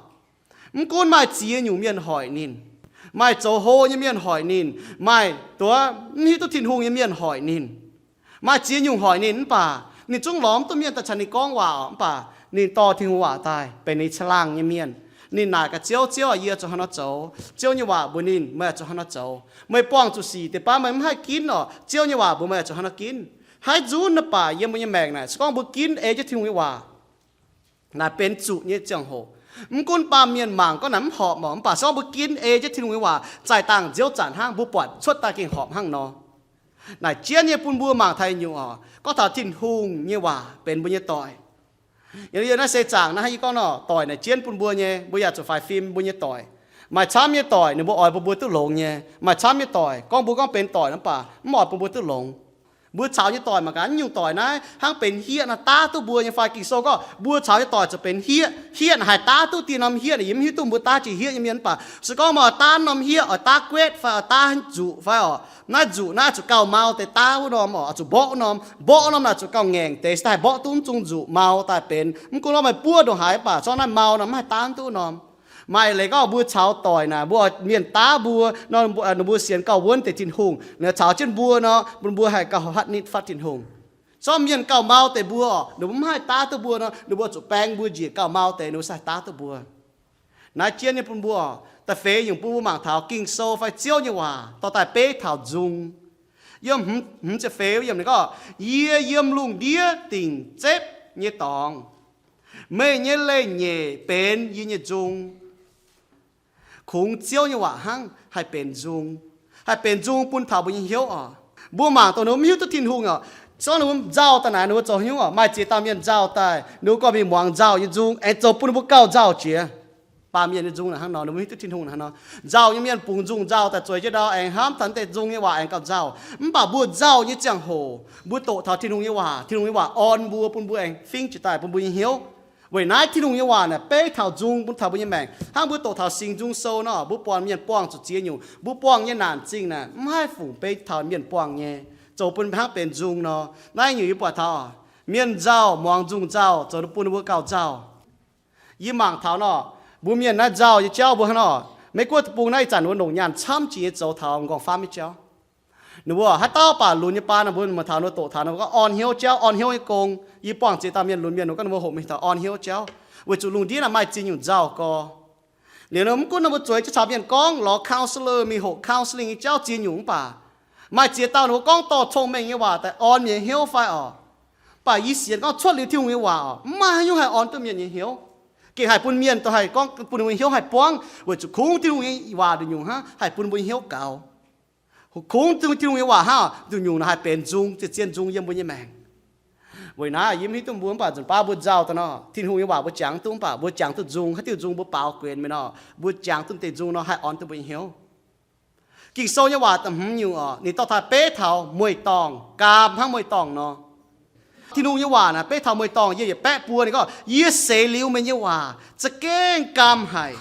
mv gunv maaih ziex nyungc mienh hoic ninh, maaih zoux hlo nyei mienh hoic ninh, maaih dongh mv hiuv duqv Tin-Hungh nyei mienh hoic ninh, maaih ziex nyungc hoic ninh, mv baac ninh zungv lorz mv duqv mienh daaih caux ninh gorngv waac oc. Mv baac ninh dorh Tin-Hungh waac daaih benx ninh caangh laangh nyei mienh. Ninh naaic gaax Ziouv, Ziouv aah, yie zuqc hnangv nor zoux. Ziouv nyei waac mbuox ninh, meih zuqc hnangv nor zoux. Meih buangh zuqc sic deix baav meih mv haih ginv oc, Ziouv nyei waac mbuox meih zuqc hnangv nor ginv. Haaix nzunc naaic baac yiem mbuo nyei maengc naaic, se gorngv mbuo ginv ei jienv Tin-Hungh nyei waac naaic benx zuqc nyei ziangh hoc. Mv gunv baamh mienh mangc gorngv naaic mv horpc oc, mv baac se gorngv mbuo ginv ei jienv Tin-Hungh nyei waac, zaih dangh nziouv zanc hnangv mbuo buatc cuotv daaih gengh horpc hnangv nor. Naaic jienv nyei bun mbuo mangc taux nyungc oc. Gorngv taux Tin-Hungh nyei waac benx mbuo nyei doic. Yiem naaiv seix zaangc naaiv hnangv yie gorngv nor, doic naaic jienv bun mbuo nyei, mbuo yaac zuqc faix fim mbuo nyei doic. Maaih camv nyei doic ninh mbuo oix bun mbuo duqv longx nyei. Maaih camv nyei doic gorngv mbuo gorngv benx doic mv baac mv oix bun mbuo duqv longx. Mbuo caux nyei doic mangc gaax, nyungc doic naaiv hnangv benx hieqv nor daav duqv mbuo nyei fai? Ging-Sou gorngv mbuo caux nyei doic zuqc benx hieqv. Hieqv naaic haih daav duqv dieh norm hieqv naaic yie mv hiuv duqv mbuo daav jiex hieqv nyei mienh mv baac se gorngv meih oix daav norm hieqv, oix daav guetv fai oix daav nzuqc fai oc, naaiv nzuqc naaiv zuqc gauh mau deix daav wuov norm oc, zuqc mborqv wuov norm. Mborqv wuov norm naaic zuqc gauh ngaengc deix, se daaih mborqv duqv mv zungh nzuqc mau daaih benx. Mv gunv gorngv meih buov ndongc haaix mv baac se gorngv naaiv mau nor mv haih daav duqv norm. Maaih leiz gorngv mbuo caux doic naaic, mbuo mienh daav mbuo nor, ninh mbuo sienx gauh wuonv deix Tin-Hungh, ninh caux jienv mbuo nor, bun mbuo haih gauh hatv nitv fatv Tin-Hungh. Zorqv mienh gauh mau deix mbuo oc, ninh mbuo mv haih daav duqv mbuo nor, ninh mbuo zuqc baeng mbuo njiec gauh mau deix, ninh mbuo sai daav duqv mbuo. Naaiv jienv nyei bun mbuo oc, da'feix nyungc bun mbuo mangc taux Ging-Sou fai Ziouv nyei waac dorh daaih beiv taux nzung. Yiem hmz, hmz ziepc feix yiem ninh gorngv, Yie yiem lungh ndiev dingc zepv nyei dorngx, meih nyei leiz-nyeic benx yie nyei nzung. Kungx Ziouv nyei waac hnangv haih benx nzung, haih benx nzung bun taux mbuo nyei hnyouv oc. Mbuo mangc dongh ninh mbuo mv hiuv duqv Tin-Hungh oc, zorqv ninh mbuo nzauh daaih naaic ninh mbuo zoux hnyouv oc. Maaih ziex dauh mienh nzauh daaih, ninh mbuo gorngv mingh muangx nzauh nyei nzung aengx zoux bun ninh mbuo gauh nzauh jiex. Baamh mienh nyei nzung naaic hnangv nor, ninh mbuo mv hiuv duqv Tin-Hungh naaic hnangv nor. Nzauh nyei mienh bungx nzungh nzauh daaih zueiz jienv ndau aengx hnamv taux deix nzung nyei waac aengx gauh nzauh. Mv baac mbuo nzauh nyei ziangh hoc mbuo doqc taux Tin-Hungh nyei waac, Tin-Hungh nyei waac orn mbuo, bun mbuo aengx fingv jiez daaih bun mbuo nyei hnyouv. Weic naaiv Tin-Hungh nyei waac naaic beiv taux nzung bun taux mbuo nyei maengc. Hnangv mbuo doqc taux Singx Nzung Sou nor, mbuo buangh mienh buangh zuqc ziex nyungc, mbuo buangh nyei naanc zingh naaic mv haih fungc beiv taux mienh buangh nyei, zoux bun hnangv benx nzung nor. Naaiv nyungc yie buatc taux mienh nzauh muangx nzungh nzauh zoux bun ninh mbuo gauh nzauh. Yie mangc taux nor, mbuo mienh naaiv nzauh nyei jauv mbuo hnangv nor, Meiv Guoqv deic-bung naaiv ih zanc wuov longc nyaanh camv jiex nyei zoux taux m'nqorngv famv nyei jauv. Ninh mbuo haaix dauh baac lunx nyei baan nor, mbuo mangc taux ninh mbuo doqc taux ninh mbuo gorngv orn hnyouv jauv, orn hnyouv nyei gong. Yie buangh ziex dauh mienh lunx mienh, ninh mbuo gorngv ninh mbuo hoqc mingh taux orn hnyouv jauv, weic zuqc lungh ndiev naaic maaih ziex nyungc nzauh gorx. Liuz nor mv gunv ninh mbuo zueiz jienv caux mienh gorngv lorz counselor mingh hoqc counselling nyei jauv ziex nyungc mv baac, maaih ziex dauh ninh mbuo gorngv dorh cong-mengh nyei waac daaih orn mienh nyei hnyouv fai oc. Mv baac yie sienx gorngv cuotv liuz Tin-Hungh nyei waac oc, mv maaih haaix nyungc haih orn duqv mienh nyei hnyouv. Gengh haih bun mienh dongh haih gorngv bun ninh mbuo nyei hnyouv haih buangv, weic zuqc kungx Tin-Hungh nyei waac nduqc nyungc hnangv haih bun mbuo nyei hnyouv gaux. Kungx Tin-Hungh nyei waac hnangv nduqc nyungc naaic haih benx nzung, zien-zien nzung yiem mbuo nyei maengc. Weic naaiv yie mv hiuv duqv mbuo, mv baac nzunc baav mbuo nzauh daaih nor, Tin-Hungh nyei waac mbuo jangx duqv, mv baac mbuo jangx duqv nzung, haaix diuh nzung mbuo baaux guenx mingh nor, mbuo jangx duqv deix nzung nor haih orn duqv mbuo nyei hnyouv. Ging-Sou nyei waac da'hmz nyungc oc, ninh dorh taux beiv taux mueiz-dorngh, gaam hnangv mueiz-dorngh nor. Tin-Hungh nyei waac naaic beiv taux mueiz-dorngh, yiem yietc baeqv buo ninh gorngv, Yie seix liuz meih nyei waac za'gengh gaam haic.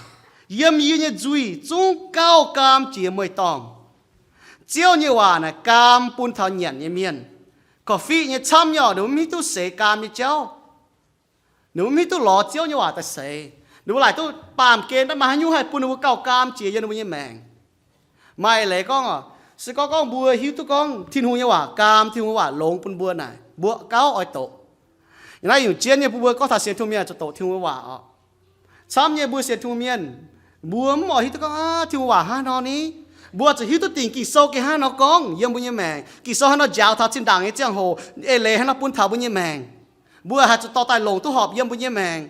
Yiem yie nyei nzuih zungv gauh gaam jiex mueiz-dorngh. Ziouv nyei waac naaic gaam bun taux nyanc nyei mienh. Korv-fiqv nyei camv nyei oc, ninh mbuo mv hiuv duqv seix gaam nyei jauv. Ninh mbuo mv hiuv duqv lorz Ziouv nyei waac daaih seix. Ninh mbuo laaic duqv baamh gen daaih maaih haaix nyungc haih bun ninh mbuo gauh gaam jiex yiem ninh mbuo nyei maengc. Maaih leiz gorngv oc, se gorngv gorngv mbuo hiuv duqv gorngv Tin-Hungh nyei waac gaam, Tin-Hungh nyei waac longx bun mbuo naaic, mbuo gauh oix doqc. Naaiv nyungc jienv nyei bun mbuo gorngv taux sienx Tin-Hungh mienh zuqc doqc Tin-Hungh waac oc. Camv nyei mbuo sienx Tin-Hungh mienh, mbuo mv oix hiuv duqv gorngv, aav, Tin-Hungh waac hnangv nor ni. Mbuo zuqc hiuv duqv dingc Ging-Sou gengh hnangv nor gorngv yiem mbuo nyei maengc. Ging-Sou hnangv nor njaaux taux zinh ndaangc nyei ziangh hoc, eix leiz hnangv nor bun taux mbuo nyei maengc. Mbuo haih zuqc dorh daaih longc duqv horpc yiem mbuo nyei maengc.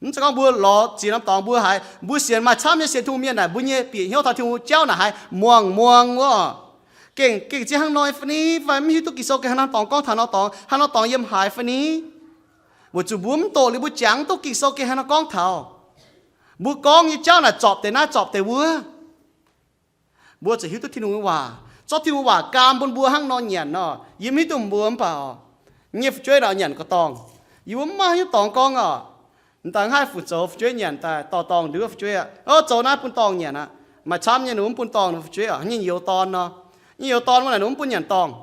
Mv zeiz gorngv mbuo lorz ziex norm dorngx mbuo haiz, mbuo sienx maaih camv nyei sienx Tin-Hungh mienh naaic, mbuo nyei bieqc hnyouv taux Tin-Hungh jauv naaic haiz muangx muangx wuov. Gengh, gengh ziex hnangv nor fai ni, fai mv hiuv duqv Ging-Sou gengh hnangv nor dorngx gorngv taux nor dorngx, hnangv nor dorngx yiem haaix fai ni. Weic zuqc mbuo mv doqc liuz mbuo jangx mv duqv Ging-Sou gengh hnangv nor gorngv taux. Mbuo gorngv nyei jauv naaic zorpc deix naaiv zorpc deix wuov. Mbuo zuqc hiuv duqv Tin-Hungh nyei waac. Zorqv Tin-Hungh waac gaam bun mbuo hnangv nor nyanc nor, yie mv hiuv duqv mbuo mv baac oc, nyei fu'jueiv naaic nyanc ga'dorngh, yie mbuo mv maaih haaix nyungc dorngx gorngv oc. M'daaih haih fu zoux fu'jueiv nyanc daaih dorh dorngh nduov fu'jueiv aqv. O, zoux naaiv bun dorngh nyanc aqv. Maaih camv nyei ninh mbuo mv bun dorngh ninh fu'jueiv oc, nyei youz dorn nor. Nyei youz dorn wuov naaic ninh mbuo mv bun nyanc dorngh.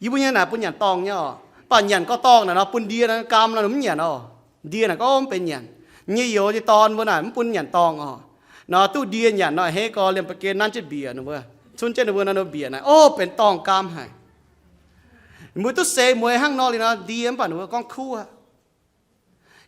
Yie mbuo nyei naaic bun nyanc dorngh nyei oc. Mv baac nyanc ga'dorngh naaic nor bun ndie naaiv gaam nor ninh mv nyanc oc. Ndie naaic gorngv mv benx nyanc. Nyei youz nyei dorn mbuo naaic mv bun nyanc dorngh oc. Nor duqv ndie nyanc nor a'hneiv gorx liemh ba'gen nanv jienv mbiec ninh mbuo. Cunv jienv ninh mbuo nor ninh mbuo mbiec naaic, o, benx dorngh gaam haic. Mbuo duqv seix mueiz hnangv nor liuz nor ndie mv baac ninh mbuo gorngv kuv aqv.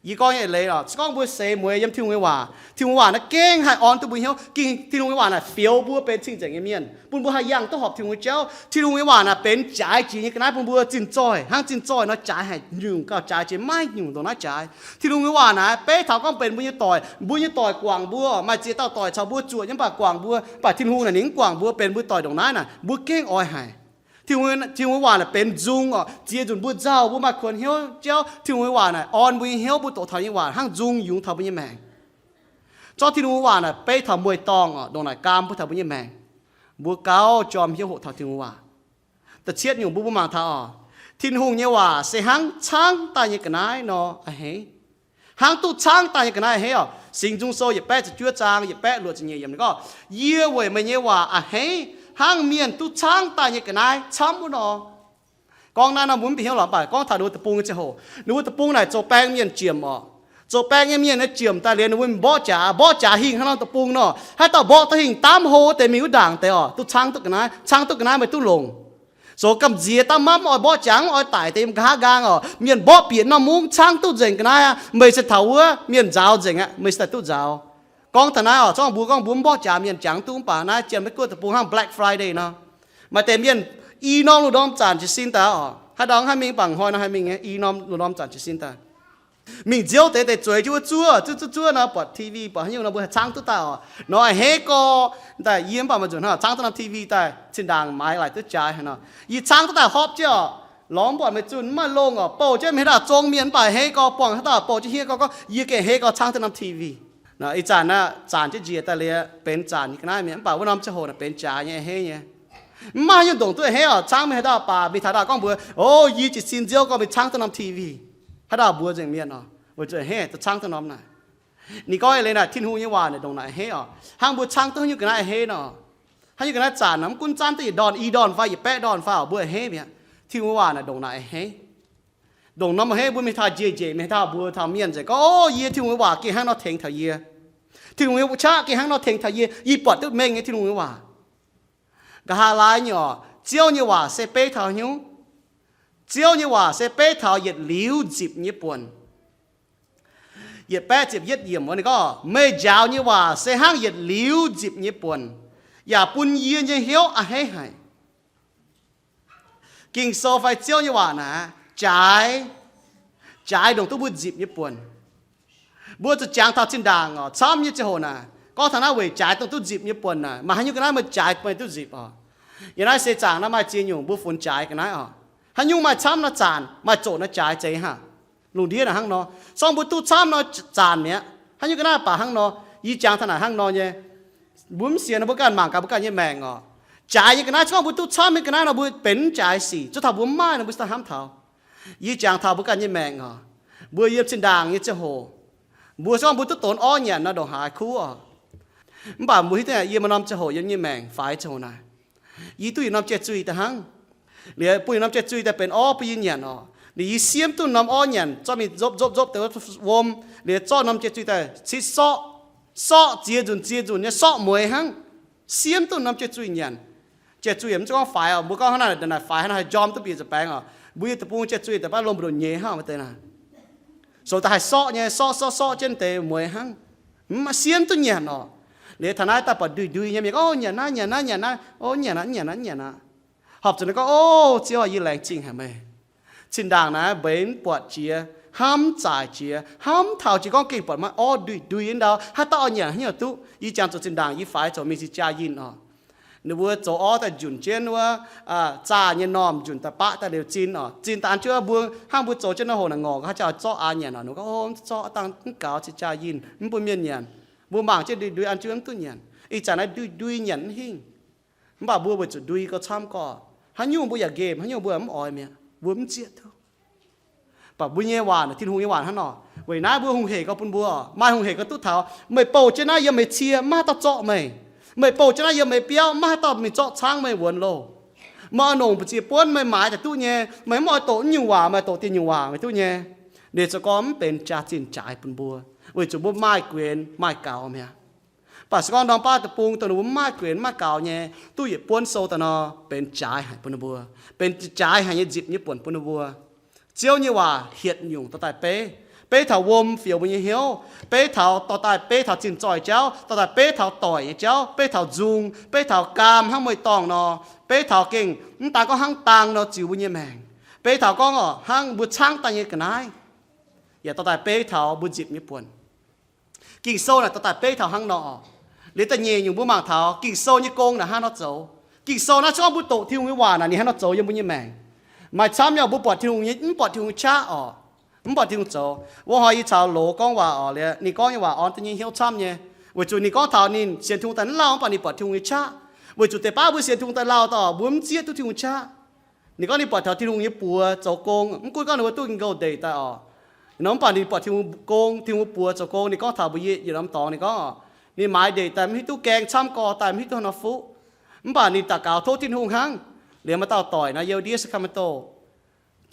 Yie gorngv nyei eix leiz oc, se gorngv mbuo seix mueiz yiem Tin-Hungh nyei waac, Tin-Hungh waac naaiv gengh haih orn duqv mbuo hnyouv. Ging Tin-Hungh nyei waac naaic fioux mbuo benx cing-nzengc nyei mienh, bun mbuo haih yangh duqv horpc Tin-Hungh nyei jauv. Tin-Hungh nyei waac naaic benx jaaix jiex nyei ga'naaiv bun mbuo zinh zoih, hnangv zinh zoih nor jaaix haic nyungc gauh jaaix jiex, maiv nyungc ndongc naaiv jaaix. Tin-Hungh nyei waac naaic beiv taux gorngv benx mbuo nyei doic, mbuo nyei doic guangc mbuo, maaih ziex dauh doic caux mbuo zuoqc nyei mv baac guangc mbuo, mv baac Tin-Hungh naaic ninh mv guangc mbuo, benx mbuo doic ndongc naaiv naaic, mbuo gengh oix haic. Tin-Hungh, Tin-Hungh nyei waac naaic benx nzung oc. Ziex nzunc mbuo nzauh, mbuo maaih kuonx hnyouv jauv, Tin-Hungh nyei waac naaic orn mbuo nyei hnyouv, mbuo doqc taux nyei waac hnangv nzung yungz taux mbuo nyei maengc. Zorqv Tin-Hungh nyei waac naaic beiv taux mueiz-dorngh oc, ndongc naaic gaam bun taux mbuo nyei maengc. Mbuo gauh jorm hnyouv hoqc taux Tin-Hungh nyei waac. Da'cietv nyungc mbuo, mbuo mangc taux oc, Tin-Hungh nyei waac se hnangv caangv daaih nyei ga'naaiv nor a'hneiv. Hnangv duqv caangv daaih nyei ga'naaiv a'hneiv oc. Singx Nzung Sou yietc baeqv ziepc juov zaang yietc baeqv luoqc ziepc nyeic yiemc ninh gorngv, Yie weic meih nyei waac a'hneiv hnangv mienh duqv caangv daaih nyei ga'naaiv camv wuov nor. Gorngv naaiv nor mbuo mv bieqc hnyouv lorqc, mv baac gorngv taux ninh mbuo deic-bung nyei ziangh hoc, ninh mbuo deic-bung naaic zoux baeng mienh jiemc oc. Zoux baeng nyei mienh naaiv jiemc daaih liuz ninh mbuo mborqv jaax, mborqv jaax hingh hnangv nor deic-bung nor, haaix dauh mborqv duqv hingh daamv hlo deix mingh wuov ndaangc deix oc, duqv caangv duqv ga'naaiv, caangv duqv ga'naaiv meih duqv longc. Zoux gamh nziex daaih maiv oix mborqv jaax, mv oix daic deix yiem nqa'haav nqaang oc. Mienh mborqv bieqc norm mungv caangv duqv nzengc ga'naaiv aqv, meih se taux wuov mienh nzaaux nzengc aqv, meih se daaih duqv nzaaux. Gorngv taux naaiv oc, zorngv mbuo gorngv mbuo mv mborqv jaax mienh jangx duqv, mv baac naaiv jiem Meiv Guoqv deic-bung hnangv Black Friday nor, maaih deix mienh i norm lungh ndorm zanc jiez sin daaih oc, haaix dauh mv haih mingh bangc hnoi nor haih mingh nyei, i norm lungh ndorm zanc jiez sin daaih. Mingh nziouv deix deix zueiz jienv wuov zuov, zuov zuov zuov nor buatc T V, buatc haaix nyungc nor mbuo haih caangv duqv daaih oc. Nor a'hneiv gorx daaih yie mv baac maaih nzunc hnangv caangv duqv norm T V daaih, zinh ndaangc maaiz laic duqv jaaix haic nor. Yie caangv duqv daaih hopv jienv oc, lorz mv buatc meih zunh mv maaih longh oc, bouh jienv mingh haaix dauh zong mienh mv baac a'hneiv gorx buangh haaix dauh bouh jienv hniev gorx gorngv yie gengh a'hneiv gorx caangv duqv norm T V. Ih zanc naaiv zanc jienv njiec daaih liuz benx zanc nyei ga'naaiv mi'aqv, mv baac wuov norm ziangh hoc naaic benx jaaix nyei, a'hneiv nyei. Mv maaih haaix nyungc ndongc duqv a'hneiv oc, caangv mingh haaix dauh baac mingh taux dauh gorngv mbuox, o, yie jiez sin nziouv gorngv mingh caangv duqv norm T V. Haaix dauh mbuox nzengc mienh oc, weic zuqc a'hneiv duqv caangv duqv norm naaic. Ninh gorngv eix leiz naaic Tin-Hungh nyei waac naaic ndongc naaic a'hneiv oc. Hnangv mbuo caangv duqv haaix nyungc ga'naaiv a'hneiv nor, haaix nyungc ga'naaiv zanc nor, mv gunv zanv duqv yietc ndorn, i ndorn fai yietc baeqv ndorn fai oc, mbuo a'hneiv mi'aqv. Tin-Hungh nyei waac naaic ndongc naaic a'hneiv. Ndongc norm a'hneiv mbuo mingh taux njiec njiec mingh taux mbuox taux mienh nzengc gorngv, o, yie Tin-Hungh nyei waac gengh hnangv nor tengx taux yie. Tin-Hungh nyei qaqv gengh hnangv nor tengx taux yie, yie buatc duqv mengh nyei Tin-Hungh nyei waac. Nqa'haav laai nyei oc, Ziouv nyei waac se beiv taux haaix nyungc? Ziouv nyei waac se beiv taux yietc liuz nzipc nyei buonc. Yietc baeqv ziepc yietv yiemc wuov ninh gorngv, meih njaaux nyei waac se hnangv yietc liuz nzipc nyei buonc, yaac bun yie nyei hnyouv a'hneiv haic. Ging-Sou fai Ziouv nyei waac naaic jaaix, jaaix ndongc duqv mbuo nzipc nyei buonc. Mbuo zuqc jangx taux zinh ndaangc oc, camv nyei ziangh hoc naaic, gorngv taux naaiv weic jaaix dongh duqv nzipc nyei buonc naaic, maaih haaix nyungc ga'naaiv meih jaaix meih duqv nzipc oc? Yiem naaiv seix zaangc naaiv maaih ziex nyungc mbuo funx jaaix ga'naaiv oc. Haaix nyungc maaih camv nor zanc, maaih zoqc nor jaaix zeiz haic. Lungh ndiev naaic hnangv nor, zorngv mbuo duqv camv nor zanc mi'aqv. Haaix nyungc ga'naaiv baac hnangv nor, yie jangx taux naaic hnangv nor nyei. Mbuo mv sienx nor mbuo ganh mangc gaax mbuo ganh nyei maengc oc. Jaaix nyei ga'naaiv, zorngv mbuo duqv camv nyei ga'naaiv nor mbuo benx mv jaaix sic, zuov taux mbuo mv maaih nor mbuo se daaih hnamv taux. Yie jangx taux mbuo ganh nyei maengc oc. Mbuo yiem zinh ndaangc nyei ziangh hoc, mbuo zorngv mbuo duqv donx orv nyanc nor ndongc haaix kuv oc. Mv baac mbuo hiuv duqv yie maaih norm ziangh hoc yiem nyei maengc faix ziangh hoc naaic, yie duqv yietc norm jai-zuih daaih hnangv. Liuz bun yietc norm jai-zuih daaih benx orv bun yie nyanc oc. Liuz yie siemv duqv norm orv nyanc, zorqv mingh nzopv nzopv nzopv deix wuom, liuz zorqv norm jai-zuih daaih citv sorqv. Sorqv ziex nzunc ziex nzunc nyei sorqv mueiz hnangv. Siemv duqv norm jai-zuih nyanc. Jai-zuih mv zeiz gorngv faix oc, mbuo gorngv hnangv naaic, naaic faix hnangv haaix njormh duqv bieqc nza'baengx oc. Mbuo yiem deic-bung jai-zuih daaih baav lomh mbu'ndongx nyeiz hnangv deix naaic. Sou daaih haih sorqv nyei, sorqv sorqv sorqv jienv deix mueiz hnangv. Mv maaih siemv duqv nyanc oc. Liuz taux naaiv daaih buatc nduih nduih nyei mienh gorngv, o, nyanc naaiv, nyanc naaiv, nyanc naaiv, o, nyanc aqv, nyanc aqv, nyanc aqv. Horpc zuqc ninh gorngv, o, Ziouv, yie laengz zingh haic meih. Zinh ndaangc naaiv mbeix mv buatc jiex, hnamv zaaix jiex, hnamv taux jiex gorngv gengh buatc maaih orv nduih nduih nyei ndau, haaix dauh oix nyanc haaix nyungc duqv. Yie jangx zuqc zinh ndaangc yie faix zoux mingh cing jaa yinh oc. Ninh mbuo zoux orv daaih njunc jienv wuov, zaah nyei normh njunc daaih baqv daaih liuz zinh oc. Zinh daaih an jienv mbuo, hnangv mbuo zoux jienv nor hoc naaic ngorc, haaix jaax zorqv aa nyanc oc. Ninh gorngv, o, mv zorqv, dangh mv gaux cing jaa yinh, mv bun mienh nyanc. Mbuo mangc jienv nduih nduih an jienv mv duqv nyanc. Ih zanc naaiv nduih nduih nyanc mv hingh. Mv baac mbuo weic zuqc nduih gauh camv gorqv, haaix nyungc mbuo yaac nqemh, haaix nyungc mbuo yaac mv oix mi'aqv, mbuo mv zieqv duqv. Mv baac mbuo nyei waac, Tin-Hungh nyei waac hnangv nor. Weic naaiv mbuo hungh hec gauh bun mbuo, maaih hungh hec gauh duqv taux, meih bouh jienv naaiv yiem meih cie, maiv haaix dauh zorqv meih. Meih bouh jienv naaiv yiem meih biauv, maiv haaix dauh mingh zorqv caangv meih wuonx loh. Meih oix nongc mbu'ziex buonv meih maaiz daaih duqv nyei, meih mv oix doqc naaiv nyungc waac, meih doqc dieh nyungc waac meih duqv nyei. Liuz zoux gorngv mv benx jaax-zinh jaaix bun mbuo, weic zuqc mbuo maaih guenx maaih gaux mi'aqv. Mv baac se gorngv norm baav deic-bung dongh ninh mbuo mv maaih guenx mv maaih gaux nyei, duqv yietc buonv sou daaih nor, benx jaaix haic bun ninh mbuo, benx jaaix haic nyei nzipc nyei buonc bun ninh mbuo. Ziouv nyei waac hietc nyungc dorh daaih beiv. Beiv taux wuom fioux mbuo nyei hnyouv, beiv taux dorh daaih beiv taux zinh zoih jauv, dorh daaih beiv taux doic nyei jauv, beiv taux nzung, beiv taux gaam hnangv mueiz-dorngh nor, beiv taux gengh mv daan gorngv hnangv dang nor ziux mbuo nyei maengc, beiv taux gorngv oc hnangv mbuo caangv daaih nyei ga'naaiv, yaac dorh daaih beiv taux mbuo nzipc nyei buonc. Ging-Sou naaic dorh daaih beiv taux hnangv nor oc. Liuz da'nyeic nyungc mbuo mangc taux Ging-Sou nyei gong naaic hnangv nor zoux. Ging-Sou naaiv se gorngv mbuo doqc Tin-Hungh nyei waac naaic ninh hnangv nor zoux yiem mbuo nyei maengc. Maaih camv nyei mbuo buatc Tin-Hungh nyei, mv buatc Tin-Hungh qaqv oc, mv buatc Tin-Hungh zoux. Wuov hnoi yie caux Loz gorngv waac oc, liuz ninh gorngv nyei waac orn da'nyeic hnyouv camv nyei, weic zuqc ninh gorngv taux ninh sienx Tin-Hungh daaih mv lauh, mv baac ninh buatc Tin-Hungh nyei qaqv. Weic zuqc deix baav mbuo sienx Tin-Hungh daaih lauh daaih oc, mbuo mv zieqv duqv Tin-Hungh qaqv. Ninh gorngv ninh buatc taux Tin-Hungh nyei buoz zoux gong, mv gunv gorngv ninh mbuo duqv nqouh ndeic daaih oc, nor mv baac ninh buatc Tin-Hungh gong, Tin-Hungh buoz zoux gong. Ninh gorngv taux mbuo yie yietc norm dorngx, ninh gorngv, ninh maaiz ndeic daaih mv hiuv duqv gaeng camv gorx daaih, mv hiuv duqv haaix nor fuqv. Mv baac ninh daux gaux tov Tin-Hungh hnangv. Liuz maaih dauh doic nor, Yeu Ndiev Sacramento,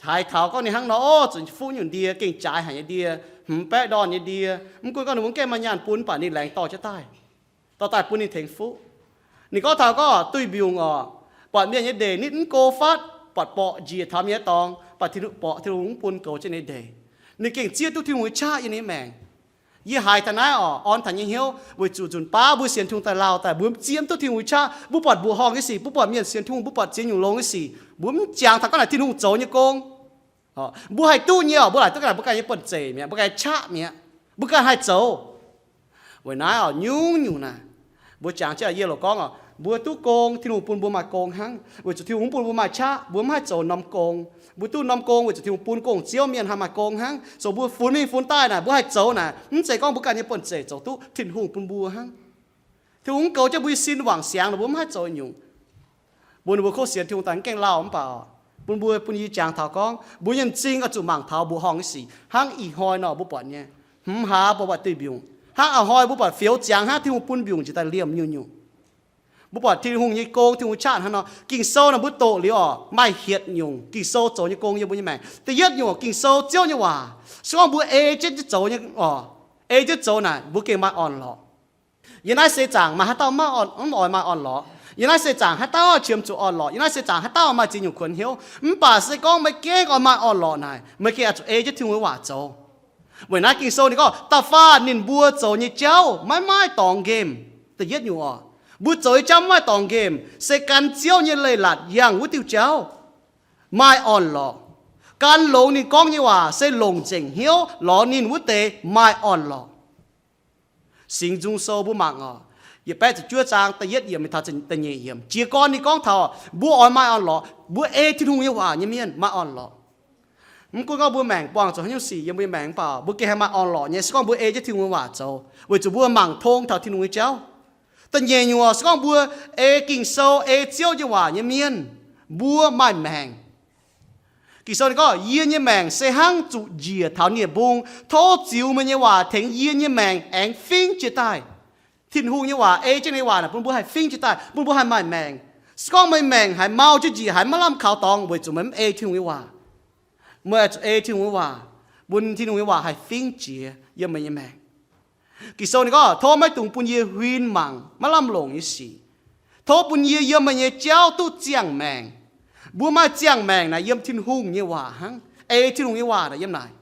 haiz taux gorngv ninh hnangv nor, o, zuqc fuqv nyungc ndie, gengh jaaix haic nyei ndie, hmz baeqv ndorn nyei ndie. Mv gunv gorngv ninh mbuo mv gaengh maaih nyaanh bun, mv baac ninh laengz dorh jienv daaih, dorh daaih bun ninh tengx fuqv. Ninh gorngv taux gorngv duih mbiungc oc, buatc mienh nyei ndeic nitv mv go fatv, buatc borqc njiec taux mienh nyei dorngx, mv baac Tin-Hungh, borqc Tin-Hungh mv bun goux jienv ninh nyei ndeic. Ninh gengh zieqv duqv Tin-Hungh nyei qaqv yiem ninh nyei maengc. Yie haiz taux naaiv oc, orn taux nyei hnyouv weic zuqc nzunc baav mbuo sienx Tin-Hungh daaih lauh daaih, mbuo zieqv mv duqv Tin-Hungh nyei qaqv. Mbuo buatc mbuoqc horngh nyei sic, mbuo buatc mienh sienx Tin-Hungh, mbuo buatc ziex nyungc longx nyei sic, mbuo mv jangx taux gorngv naaic Tin-Hungh zoux nyei gong. Mbuo haih duqv nyei oc, mbuo laaic duqv ganh, mbuo ganh nyei buonv-zeic mi'aqv, mbuo ganh nyei qaqv mi'aqv, mbuo ganh haih zoux. Weic naaiv oc, nyungc-nyungc naaic, mbuo jangx jienv yie loc gorngv oc, mbuo duqv gong, Tin-Hungh bun mbuo maaih gong hnangv, weic zuqc Tin-Hungh mv bun mbuo maaih qaqv, mbuo mv haih zoux norm gong. Mbuo duqv norm gong weic zuqc Tin-Hungh bun gong-ziouv mienh haih maaih gong hnangv. Zoux mbuo funx mingh funx daaih naaic, mbuo haih zoux naaic, mv zeiz gorngv mbuo ganh nyei buonv-zeic zoux duqv, Tin-Hungh bun mbuo hnangv. Tin-Hungh mv goux jienv mbuo nyei sin wangc siangx nor, mbuo mv haih zoux nyungc. Bun ninh mbuo kov sienx Tin-Hungh daaih mv gaengh lauh mv baac, bun mbuo, bun yie jangx taux gorngv mbuo nyei m'zing oix zuqc mangc taux mbuoqc horngh nyei sic hnangv ih hnoi nor mbuo buatc nyei. Hmz hlaax mbuo buatc duih mbiungc, hnangv ih hnoi mbuo buatc fioux ziangx hnangv Tin-Hungh bun mbiungc njiec daaih liemh nyungc-nyungc. Mbuo buatc Tin-Hungh nyei gong, Tin-Hungh qaqv hnangv nor. Ging-Sou naaic mbuo doqc liuz oc, maaih hietc nyungc Ging-Sou zoux nyei gong yiem mbuo nyei maengc. Da'yietv nyungc, Ging-Sou Ziouv nyei waac. Se gorngv mbuo ei jienv zoux nyei oc, ei jienv zoux naaic, mbuo gengh maaih orn-lorqc. Yiem naaiv seix zaangc maaih haaix dauh mv oix maaih orn-lorqc? Yiem naaiv seix zaangc haaix dauh qiemx zuqc orn-lorqc? Yiem naaiv seix zaangc haaix dauh maaih ziex nyungc kuonx hnyouv? Mv baac se gorngv meih gaengh oix maaih orn-lorqc naaic, meih gengh oix zuqc ei jienv Tin-Hungh nyei waac zoux. Weic naaiv Ging-Sou ninh gorngv, da'faanh ninh mbuo zoux nyei jauv maiv maaih dorngx nqemh. Da'yietv nyungc oc, mbuo zoux nyei jauv maiv maaih dorngx nqemh, se gan Ziouv nyei leiz-latc yangh wuov diuh jauv, maaih orn-lorqc. Gan longx ninh gorngv nyei waac se longc nzengc hnyouv lorz ninh wuov deix maaih orn-lorqc. Singx Nzung Sou mbuo mangc oc, yietc baeqv ziepc juov zaang da'yietv yiemc mingh taux da'nyeic yiemc. Jiez gorn ninh gorngv taux mbuo oix maaih orn-lorqc, mbuo ei Tin-Hungh nyei waac nyei mienh maaih orn-lorqc. Mv gunv gorngv mbuo maengc buangh zuqc haaix nyungc sic yiem mbuo nyei maengc mv baac, mbuo gengh haih maaih orn-lorqc nyei se gorngv mbuo ei jienv Tin-Hungh nyei waac zoux, weic zuqc mbuo mangc tong taux Tin-Hungh nyei jauv. Da'nyeic nyungc oc, se gorngv mbuo ei Ging-Sou, ei Ziouv nyei waac nyei mienh, mbuo maaih maengc. Ging-Sou ninh gorngv, yie nyei maengc se hnangv zuqc njiec taux nie-mbung. Tov ziux meih nyei waac tengx yie nyei maengc aengx fingx jiez daaih. Tin-Hungh nyei waac, ei jienv ninh nyei waac naaic bun mbuo haih fingx jiez daaih, bun mbuo haih maaih maengc. Se gorngv meih maengc haiz mau jienv njiec, haiz maiv lamh kaux dorngx, weic zuqc meih mv ei Tin-Hungh nyei waac. Meih oix zuqc ei Tin-Hungh nyei waac, bun Tin-Hungh nyei waac haih fingx jiez yiem meih nyei maengc. Ging-Sou ninh gorngv, tov maiv dungx bun yie huin mangc maiv lamh longc nyei sic. Tov bun yie yiem meih nyei jauv duqv ziangh maengc. Mbuo maaih ziangh maengc naaic yiem Tin-Hungh nyei waac hnangv. Ei Tin-Hungh nyei waac naaic yiem naaic.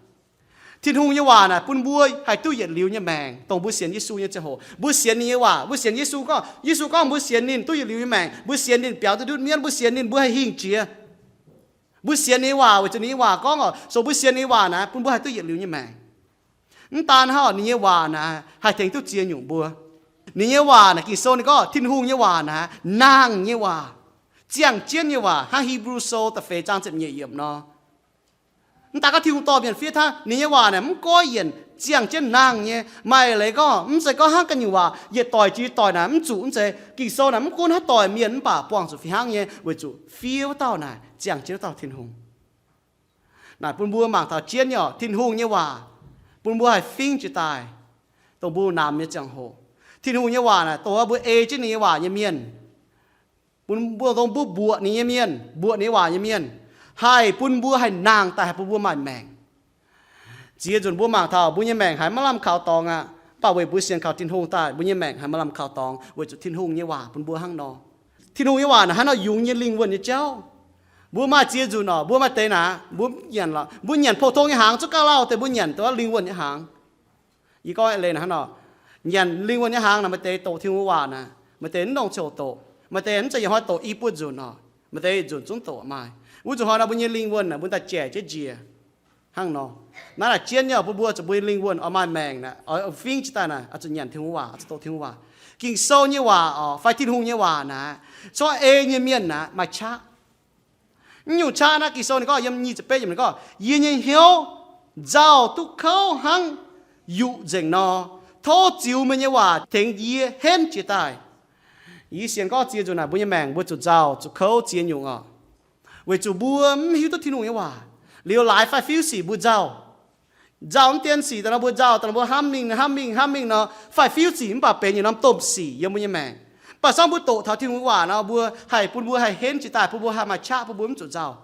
Tin-Hungh nyei waac naaic bun mbuo haih duqv yietc liuz nyei maengc, dongh mbuo sienx Yesu nyei ziangh hoc. Mbuo sienx ninh nyei waac, mbuo sienx Yesu gorngv, Yesu gorngv mbuo sienx ninh duqv yietc liuz nyei maengc. Mbuo sienx ninh biaux duqv ndutv mienv, mbuo sienx ninh mbuo haih hingh jiex. Mbuo sienx ninh nyei waac weic zuqc ninh nyei waac gorngv oc, so mbuo sienx ninh nyei waac naaic bun mbuo haih duqv yietc liuz nyei maengc. Mv daan hnangv, ninh nyei waac naaic haih tengx duqv ziex nyungc mbuo. Ninh nyei waac naaic, Ging-Sou ninh gorngv Tin-Hungh nyei waac naaic nangh nyei waac, ziangh jienv nyei waac, hnangv Hipv^lu Sou da'feix zaang ziepc nyeic yiemc nor. Mv daan gorngv Tin-Hungh dorh mienh fiev hnangv, ninh nyei waac naaic mv goiv yienc, ziangh jienv nangh nyei. Maaih leiz gorngv mv zeiz gorngv hnangv ganh nyungc waac yietc doic jiex doic naaic mv zuqc, mv zeiz. Ging-Sou naaic mv gunv haaix doic mienh mv baac buangh zuqc fih hnangv nyei, weic zuqc fiev wuov dauh naaic ziangh jienv wuov dauh Tin-Hungh. Naaic bun mbuo mangc taux jienv nyei oc, Tin-Hungh nyei waac bun mbuo haih fingx jiex daaih, dongh mbuo namx nyei ziangh hoc. Tin-Hungh nyei waac naaic dongh mbuo ei jienv ninh nyei waac nyei mienh, bun mbuo dongh mbuo mbuoqc ninh nyei mienh, mbuoqc ninh nyei waac nyei mienh, haih bun mbuo haih nangh daaih, haih bun mbuo maaih maengc. Ziex nzunc mbuo mangc taux mbuo nyei maengc haiz maiv lamh kaux dorngx aqv. Mv baac weic mbuo sienx kaux Tin-Hungh daaih, mbuo nyei maengc haiz maaih lamh kaux dorngx weic zuqc Tin-Hungh nyei waac bun mbuo hnangv nor. Tin-Hungh nyei waac naaic hnangv nor yungz nyei lingh wuonh nyei jauv. Mbuo maaih ziex nzunc oc, mbuo maaih deix naaic mbuo nyanc lorqc, mbuo nyanc pou-tong nyei hnaangx, zuqc gauh lauh deix mbuo nyanc dongh wuov lingh wuonh nyei hnaangx. Yie gorngv leiz naaic hnangv nor, nyanc lingh wuonh nyei hnaangx naaic, maaih deix doqc Tin-Hungh waac naaic, maaih deix mv nongc ziouc doqc, maaih deix mv zeiz yietc hnoi doqc i buo nzunc oc, maaih deix nzunc zungv doqc maaih. Wuov zuqc hnoi naaic mbuo nyei lingh wuonh naaic mbuo daaih jaic jienv njiec hnangv nor. Naaiv naaic jienv nyei oc, bun mbuo zuqc mbuo nyei lingh wuonh oix maaih maengc naaic, oix fingx jienv daaih naaic, oix zuqc nyanc Tin-Hungh waac, oix zuqc doqc Tin-Hungh waac. Ging-Sou nyei waac oc, fai Tin-Hungh nyei waac naaic, corc ei nyei mienh naaic maaih qaqv. Mv nyungc qaqv naaiv Ging-Sou ninh gorngv yiem nyic ziepc betv yiemc ninh gorngv, yie nyei hnyouv nzauh duqv kouv hnangv yuqc nzengc nor, tov ziux meih nyei waac tengx yie henv jiez daaih. Yie sienx gorngv ziex nzunc naaic mbuo nyei maengc mbuo zuqc nzauh zuqc kouv ziex nyungc oc. Weic zuqc mbuo mv hiuv duqv Tin-Hungh nyei waac. Liuz laaix faix-fiuv sic mbuo nzauh. Nzauh mv dien sic daaih nor mbuo nzauh daaih nor mbuo hnamv mingh hnamv mingh hnamv mingh nor, faix-fiuv sic mv baac benx yietc norm domh sic yiem mbuo nyei maengc. Mv baac se gorngv mbuo doqc taux Tin-Hungh nyei waac nor, mbuo haih bun mbuo haih henv jiez daaih, bun mbuo haih maaih qaqv, bun mbuo mv zuqc nzauh.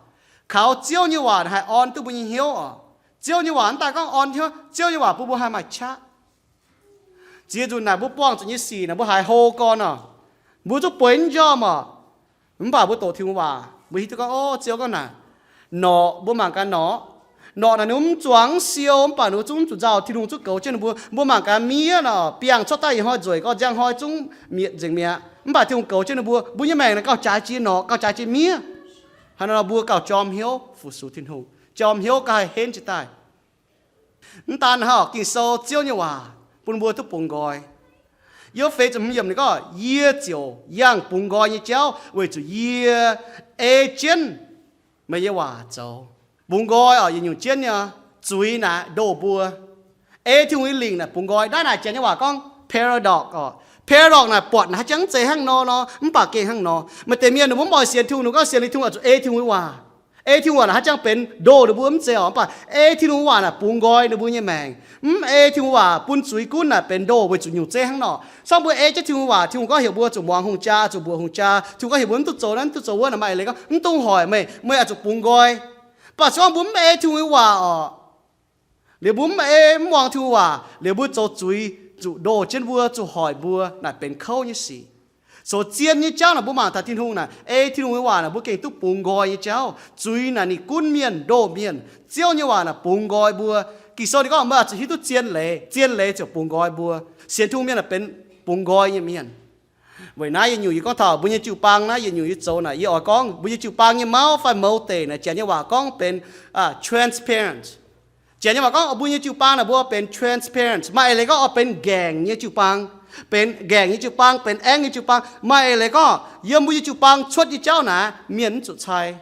Kaux Ziouv nyei waac haih orn duqv mbuo nyei hnyouv oc. Ziouv nyei waac mv daaih gorngv orn hnyouv, Ziouv nyei waac bun mbuo haih maaih qaqv. Ziex nzunc naaic mbuo buangh zuqc nyei sic naaic mbuo haiz hlo gorn oc, mbuo zungv bueix mv njormh oc. Mv baac mbuo doqc Tin-Hungh waac mbuo hiuv duqv gorngv, o, Ziouv gorngv naaic, norqc mbuo mangc gaax norqc. Norqc naaic ninh mbuo mv zuangx siou mv baac ninh mbuo zungv zuqc nzauh, Tin-Hungh zungv goux jienv ninh mbuo. Mbuo mangc gaax miev nor, biangh cuotv daaih ih hnoi nzueic gorngv nziang hnoi zungv mietc nzengc mi'aqv. Mv baac Tin-Hungh goux jienv ninh mbuo. Mbuo nyei maengc naaic gauh jaaix jiex norqc, gauh jaaix jiex miev. Hnangv naaiv nor mbuo gauh jorm hnyouv fu-sux Tin-Hungh, jorm hnyouv gauh haih henv jiez daaih. Mv daan hnangv, Ging-Sou Ziouv nyei waac bun mbuo duqv bungx nqoi. Yiem feix ziepc hmz yiemc ninh gorngv, yie ziouc yangh bungx nqoi nyei jauv weic zuqc yie ei jienv meih nyei waac zoux. Bungx nqoi oc, yietc nyungc jienv nyei zuiz naaic ndoh mbuo. Ei Tin-Hungh nyei lingc naaic bungx nqoi. Naaiv naaic janx nyei waac gorngv paradox oc. Paradox naaic buatc naaic haaix jangx mv zeiz hnangv nor nor, mv baac gengh hnangv nor. Maaih deix mienh ninh mbuo mv oix sienx Tin-Hungh, ninh gorngv sienx liuz Tin-Hungh oix zuqc ei Tin-Hungh nyei waac. Ei Tin-Hungh waac naaic haaix jangx benx ndoh ninh mbuo mv zeiz oc. Mv baac ei Tin-Hungh waac naaic bungx nqoi ninh mbuo nyei maengc. Mv ei Tin-Hungh waac bun zuiz gunv naaic benx ndoh weic zuqc nyungc zeiv hnangv nor. Se gorngv mbuo ei jienv Tin-Hungh waac, Tin-Hungh gorngv heuc mbuo zuqc muangx hungh jaa, zuqc mbuoqc hungh jaa. Tin-Hungh gorngv heuc mbuo mv duqv zoux naaiv, mv duqv zoux wuov naaic, maaih eix leiz gorngv mv dungx hoic meih, meih oix zuqc bungx nqoi. Mv baac se gorngv mbuo mv ei Tin-Hungh nyei waac oc, liuz mbuo mv ei, mv muangx Tin-Hungh waac, liuz mbuo zoux zuiz zuqc ndoh jienv mbuo, zuqc hoic mbuo, naaic benx kouv nyei sic. Zoux zien nyei jauv naaic mbuo mangc taux Tin-Hungh naaic, ei Tin-Hungh nyei waac naaic mbuo gengh duqv bungx nqoi nyei jauv. Zuiz naaic ninh gunv mienh, ndoh mienh. Ziouv nyei waac naaic bungx nqoi mbuo. Ging-Sou ninh gorngv meih oix zuqc hiuv duqv zien leiz, zien leiz ziouc bungx nqoi mbuo. Sienx Tin-Hungh mienh naaic benx bungx nqoi nyei mienh. Weic naaiv yietc nyungc yie gorngv taux mbuo nyei jiu-baang naaiv, yietc nyungc yie zoux naaic, yie oix gorngv mbuo nyei jiu-baang nyei mauv fai mouz deic naaic, janx nyei waac gorngv benx, ah, transparent. Janx nyei waac gorngv mbuo nyei jiu-baang naaic mbuo benx transparent. Maaih eix leiz gorngv oix benx ngaengc nyei jiu-baang, benx ngaengc nyei jiu-baang, benx aengv nyei jiu-baang. Maaih eix leiz gorngv yiem mbuo nyei jiu-baang cuotv nyei jauv naaic mienh mv zuqc cai.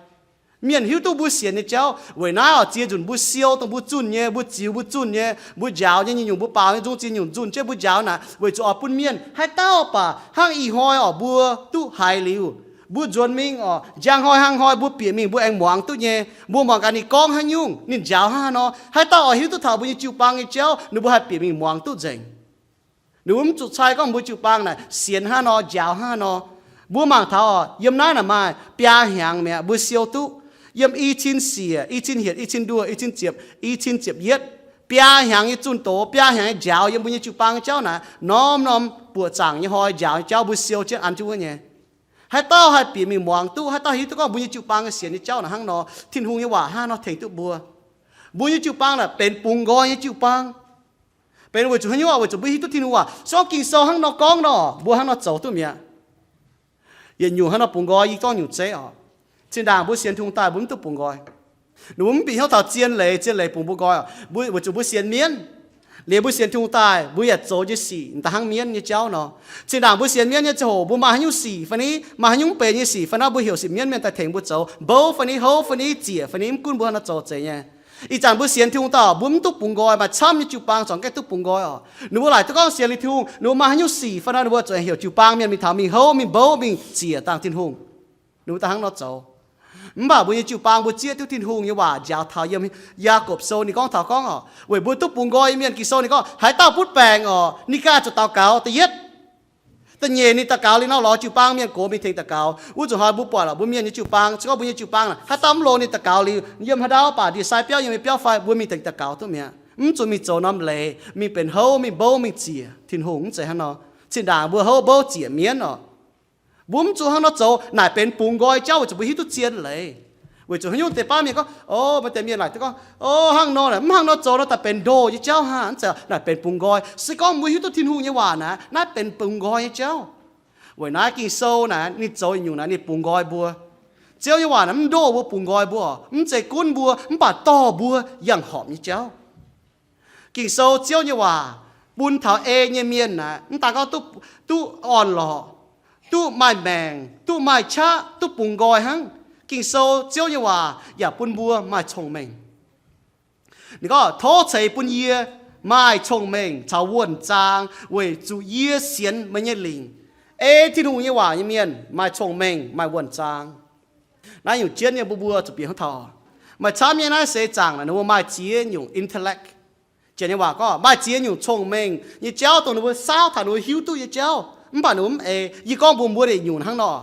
Mienh hiuv duqv mbuo sienx nyei jauv. Weic naaiv oc, ziex nzunc mbuo siou dongh mbuo zunh nyei, mbuo ziux mbuo zunh nyei, mbuo njaaux nyei nyungc-nyungc mbuo baaux nyei nzung ziex nyungc zunh jienv mbuo njaaux naaic weic zuqc oix bun mienh haaix dauh baac hnangv ih hnoi oc mbuo duqv haiz liuz, mbuo nzuonx mingh oc, njang hnoi hnangv hnoi mbuo bieqc mingh mbuo aengx muangx duqv nyei. Mbuo muangx gaax ninh gorngv haaix nyungc, ninh njaaux hnangv haaix nor, haaix dauh oix hiuv duqv taux mbuo nyei jiu-baang nyei jauv, ninh mbuo haih bieqc mingh muangx duqv nzengc. Ninh mbuo mv zuqc cai gorngv mbuo jiu-baang naaic sienx hnangv haaix nor, njaaux hnangv haaix nor. Mbuo mangc taux oc, yiem naaiv naaic maaih biaa hnyangx mi'aqv mbuo siou duqv. Yiem i cin siec, i cin hietc, i cin nduoh, i cin ziepc, i cin ziepc yietv, biaa hnyangx nyei zunh doz, biaa hnyangx nyei njaaux yiem mbuo nyei jiu-baang nyei jauv naaic, norm-norm buoqc zaangc nyei hnoi njaaux nyei jauv mbuo siou jienv an jienv wuov nyei. Haaix dauh haih bieqc mingh muangx duqv, haaix dauh hiuv duqv gorngv mbuo nyei jiu-baang nyei sienx nyei jauv naaic hnangv nor, Tin-Hungh nyei waac hnangv haaix nor tengx duqv mbuo. Mbuo nyei jiu-baang naaic benx bungx nqoi nyei jiu-baang. Benx weic zuqc haaix nyungc? Weic zuqc mbuo hiuv duqv Tin-Hungh waac. Se gorngv Ging-Sou hnangv nor gorngv nor, mbuo hnangv nor zoux duqv mi'aqv. Yietc nyungc hnangv nor bungx nqoi, yie gorngv nyungc zeiv oc. Zinh ndaangc mbuo sienx Tin-Hungh daaih mbuo mv duqv bungx nqoi. Ninh mbuo mv bieqc hnyouv taux zien leiz, zien leiz bungx mbuo nqoi oc. Mbuo weic zuqc mbuo sienx mienv. Liuz mbuo sienx Tin-Hungh daaih, mbuo yaac zoux nyei sic da'hnangv mienv nyei jauv nor. Zinh ndaangc mbuo sienx mienv nyei ziangh hoc, mbuo maaih haaix nyungc sic fai ni, maaih haaix nyungc mv benx nyei sic fai ni, mbuo heuc sic mienv mienh daaih tengx mbuo zoux, mbouv fai ni, houv fai ni, ziec fai ni, mv gunv mbuo haaix nor zoux zeiz nyei. Ih zanc mbuo sienx Tin-Hungh daaih, mbuo mv duqv bungx nqoi, maaih camv nyei jiu-baang zungv gaengh duqv bungx nqoi oc. Ninh mbuo laaic duqv gorngv sienx liuz Tin-Hungh, ninh mbuo maaih haaix nyungc sic fai ni, ninh mbuo zuqc heuc jiu-baang mienh mingh taux mingh houv, mingh mbouv, mingh ziec dangh Tin-Hungh. Ninh mbuo daaih hnangv nor zoux. Mv baac mbuo nyei jiu-baang mbuo zieqv duqv Tin-Hungh nyei waac njaaux taux yiem Yaagorpc Sou ninh gorngv taux gorngv oc, weic mbuo duqv bungx nqoi nyei mienh, Ging-Sou ninh gorngv haaix dauh butv baengc oc, ninh ganh zuqc daux gaux da'yietv. Da'nyeic ninh daux gaux liuz nor lorz jiu-baang mienh gox mingh tengx daux gaux. Wuov zuqc hnoi mbuo buatc lorqc mbuo mienh nyei jiu-baang, se gorngv mbuo nyei jiu-baang naaic haaix dauh mv longx ninh daux gaux liuz yiem haaix ndau baac ndie-sai biauv yiem nyei biauv fai mbuo mingh tengx daux gaux duqv mi'aqv. Mv zuqc mingh zoux norm leiz mingh benx houv mingh mbouv mingh ziec Tin-Hungh, mv zeiz hnangv nor. Zinh ndaangc mbuo houv mbouv ziec mienv oc. Mbuo mv zuqc hnangv nor zoux naaic benx bungx nqoi jauv weic zuqc mbuo hiuv duqv zien leiz. Weic zuqc haaix nyungc deix baav mienh gorngv, o, maaih deix mienh laaic duqv gorngv, o, hnangv nor naaic mv hnangv nor zoux nor daaih benx ndoh nyei jauv hnangv, mv zeiz, naaic benx bungx nqoi. Se gorngv mbuo hiuv duqv Tin-Hungh nyei waac naaic, naaiv benx bungx nqoi nyei jauv. Weic naaiv Ging-Sou naaic ninh zoux nyungc naaic ninh bungx nqoi mbuo. Ziouv nyei waac naaic mv ndoh mbuo, bungx nqoi mbuo, mv zeiz gunv mbuo mv baac dorh mbuo yangh horpc nyei jauv. Ging-Sou Ziouv nyei waac bun taux ei nyei mienh naaic, mv daan gorngv duqv, duqv orn-lorqc, duqv maaih maengc, duqv maaih qaqv, duqv bungx nqoi hnangv. Ging-Sou Ziouv nyei waac yaac bun mbuo maaih cong-mengh. Ninh gorngv, tov ceix bun yie maaih cong-mengh caux wuonh zaang weic zuqc yie sienx meih nyei lingc. Ei Tin-Hungh nyei waac nyei mienh maaih cong-mengh, maaih wuonh zaang. Naaiv nyungc jienv nyei mbuo, mbuo zuqc bieqc haaix taux. Maaih camv nyei naaiv seix zaangc naaic ninh mbuo maaih ziex nyungc intellect. Janx nyei waac gorngv maaih ziex nyungc cong-mengh nyei jauv dongh ninh mbuo saauv taux ninh mbuo hiuv duqv nyei jauv, mv baac ninh mbuo mv eix. Yie gorngv mbuox mbuo yietc nyungc hnangv nor.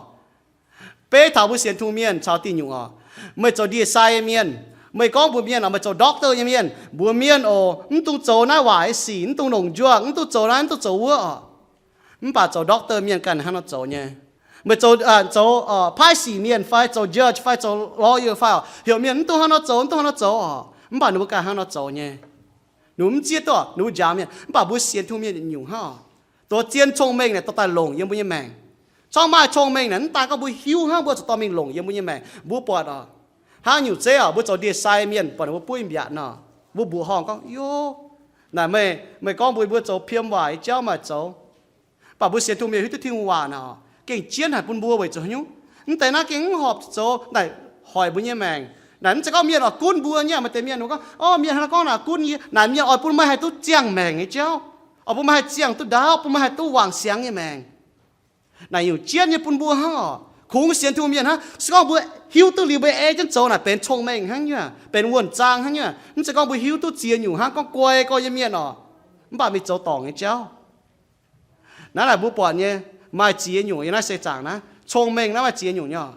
Beiv taux mbuo sienx Tin-Hungh mienh caux diuh nyungc oc. Meih zoux ndie-sai nyei mienh, Meih gorngv mbuox mienh oc, meih zoux doctor nyei mienh, mbuox mienh oc, mv dungx zoux naaiv waaic sic, mv dungx longc njuov, mv dungx zoux naaiv, mv dungx zoux wuov oc. Mv baac zoux doctor mienh ganh hnangv nor zoux nyei. Meih zoux, zoux paaiv sic mienh fai zoux judge fai zoux lawyer fai oc, heuc mienh mv dungx hnangv nor zoux, mv dungx hnangv nor zoux oc. Mv baac ninh mbuo ganh hnangv nor zoux nyei. Ninh mbuo mv zieqv duqv, ninh mbuo njaaux mienh. Mv baac mbuo sienx Tin-Hungh mienh nyungc hnangv oc, duqv zien cong-mengh naaic dorh daaih longc yiem mbuo nyei maengc. Corc maaih cong-mengh naaic mv daan gorngv mbuo hiuv hnangv mbuo zuqc dorh mingh longc yiem mbuo nyei maengc. Mbuo buatc oc, hnangv nyungc zeiv oc, mbuo zoux ndie-sai mienh buatc ninh mbuo buov mbiaatc nor, mbuo mbuoqc horngh gorngv, Yo, naaic meih, meih gorngv mbuox mbuo zoux piem waaic nyei jauv maaih zoux. Mv baac mbuo sienx Tin-Hungh mienh hiuv duqv Tin-Hungh waac naaic oc, gengh jienv haic bun mbuo weic zuqc haaix nyungc? Mv deix naaiv gengh mv horpc zoux naaic hoic mbuo nyei maengc. Naaic mv zeiz gorngv mienh oix gunv mbuo nyei. Maaih deix mienh gorngv, O, mienh hnangv nor gorngv naaic gunv yie. Naaic mienh oix bun meih haih duqv ziangh maengc nyei jauv, oix bun meih haih ziangh duqv ndaauv, bun meih haih duqv wangc siangx nyei maengc. Naaic nyungc jienv nyei bun mbuo hnangv oc. Kungx sienx Tin-Hungh mienh hnangv, se gorngv mbuo hiuv duqv liuz mbuo ei jienv zoux naaic benx cong-mengh hnangv nyei, benx wuonh zaang hnangv nyei. Mv zeiz gorngv mbuo hiuv duqv ziex nyungc hnangv, gorngv guai gorx nyei mienh oc, mv baac mingh zoux dorngc nyei jauv. Naaiv naaic mbuo buatc nyei, maaih ziex nyungc yiem naaiv seix zaangc naaiv, cong-mengh naaiv maaih ziex nyungc nyei oc.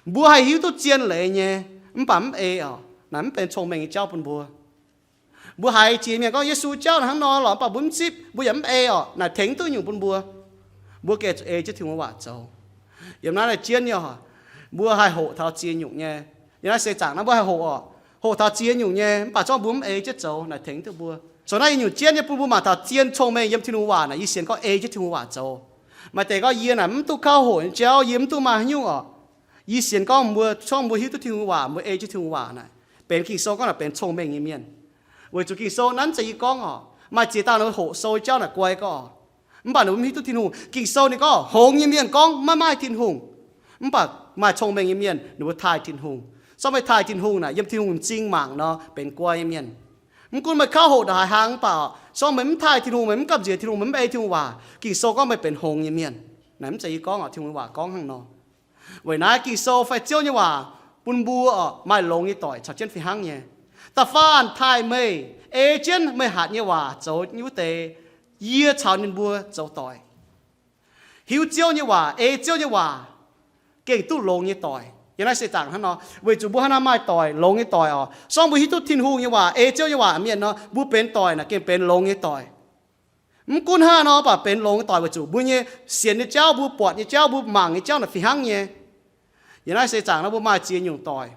Mbuo haih hiuv duqv zien leiz nyei, mv baac mv ei oc, naaic mv benx cong-mengh nyei jauv bun mbuo. Mbuo haiz jiex mienh gorngv Yesu jauv naaic hnangv nor lorqc, mv baac mbuo mv zipv, mbuo yaac mv ei oc, naaic tengx duqv nyungc bun mbuo. Mbuo gengh zuqc ei jienv Tin-Hungh waac zoux. Yiem naaiv naaic jienv nyei oc, mbuo haih hoqc taux ziex nyungc nyei. Yiem naaiv seix zaangc naaiv mbuo haih hoqc oc, hoqc taux ziex nyungc nyei, mv baac zorqv mbuo mv ei jienv zoux naaic tengx duqv mbuo. Zoux naaiv nyungc jienv nyei bun mbuo mangc taux zien cong-mengh yiem Tin-Hungh waac naaic yie sienx gorngv ei jienv Tin-Hungh waac zoux. Maaih deix gorngv yie naaic mv duqv kauv hoqc nyei jauv, yie mv duqv maaih haaix nyungc oc. Yie sienx gorngv mbuo, zorqv mbuo hiuv duqv Tin-Hungh waac, mbuo ei jienv Tin-Hungh waac naaic, benx Ging-Sou gorngv naaic benx cong-mengh nyei mienh. Weic zuqc Ging-Sou naaiv mv zeiz yie gorngv oc, maaih ziex dauh ninh hoqc sou jauv naaic guai gorx. Mv baac ninh mbuo mv hiuv duqv Tin-Hungh. Ging-Sou ninh gorngv hngongx nyei mienh gorngv maiv maaih Tin-Hungh. Mv baac maaih cong-mengh nyei mienh ninh mbuo taaih Tin-Hungh. Zorqv meih taaih Tin-Hungh naaic yiem Tin-Hungh m'zing mangc nor benx guai nyei mienh. Mv gunv meih kauv hoqc ndongc haaix hlang mv baac, zorqv meih mv taaih Tin-Hungh, meih mv gamh nziex Tin-Hungh, meih mv ei Tin-Hungh waac, Ging-Sou gorngv meih benx hngongx nyei mienh. Naaic mv zeiz yie gorngv oc, Tin-Hungh waac gorngv hnangv nor. Weic naaiv Ging-Sou fai Ziouv nyei waac bun mbuo oc maaih longx nyei doic caux jienv fih hnangv nyei. Da'faanh taaih meih, ei jienv meih hatc nyei waac zoux nyei wuov deix, yie caux ninh mbuo zoux doic. Hiuv Ziouv nyei waac, ei Ziouv nyei waac, gengh duqv longx nyei doic. Yiem naaiv seix zaangc hnangv nor, weic zuqc mbuo hnangv naaiv maaih doic, longx nyei doic oc. Sorng mbuo hiuv duqv Tin-Hungh nyei waac, ei Ziouv nyei waac mienh nor, mbuo benx doic naaic gengh benx longx nyei doic. Mv gunv hnangv nor, mv baac benx longx nyei doic weic zuqc mbuo nyei sienx nyei jauv, mbuo buatc nyei jauv, mbuo mangc nyei jauv naaic fih hnangv nyei. Yiem naaiv seix zaangc nor mbuo maaih ziex nyungc doic.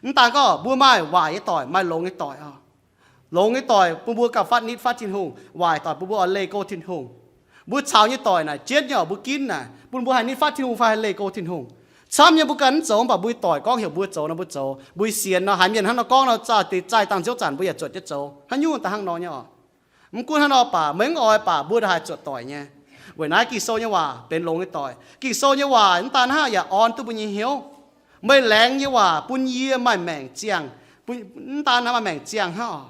Mv daan gorngv mbuo maaih waaic nyei doic, maaih longx nyei doic oc. Longx nyei doic bun mbuo gauh fatv nitv fatv Tin-Hungh. Waaic doic bun mbuo oix leih go Tin-Hungh. Mbuo caux nyei doic naaic jienv nyei oc, mbuo ginv naaic bun mbuo haih nitv fatv Tin-Hungh fai haih leih go Tin-Hungh. Camv nyei mbuo ganh mv zoux, mv baac mbuo doic gorngv heuc mbuo zoux nor mbuo zoux, mbuo sienx nor, haiz mienh hnangv nor gorngv nor, zaah deix zaih dangh nziouv zanc mbuo yaac zuotc jienv zoux, haaix nyungc daaih hnangv nor nyei oc. Mv gunv hnangv nor baac, meih mv oix baac mbuo ndaaih haih zuotc doic nyei. Weic naaiv Ging-Sou nyei waac benx longx nyei doic. Ging-Sou nyei waac mv daan hnangv yaac orn duqv mbuo nyei hnyouv. Meih laengz nyei waac bun yie maaih maengc ziangh, mv daan hnangv maaih maengc ziangh hnangv oc.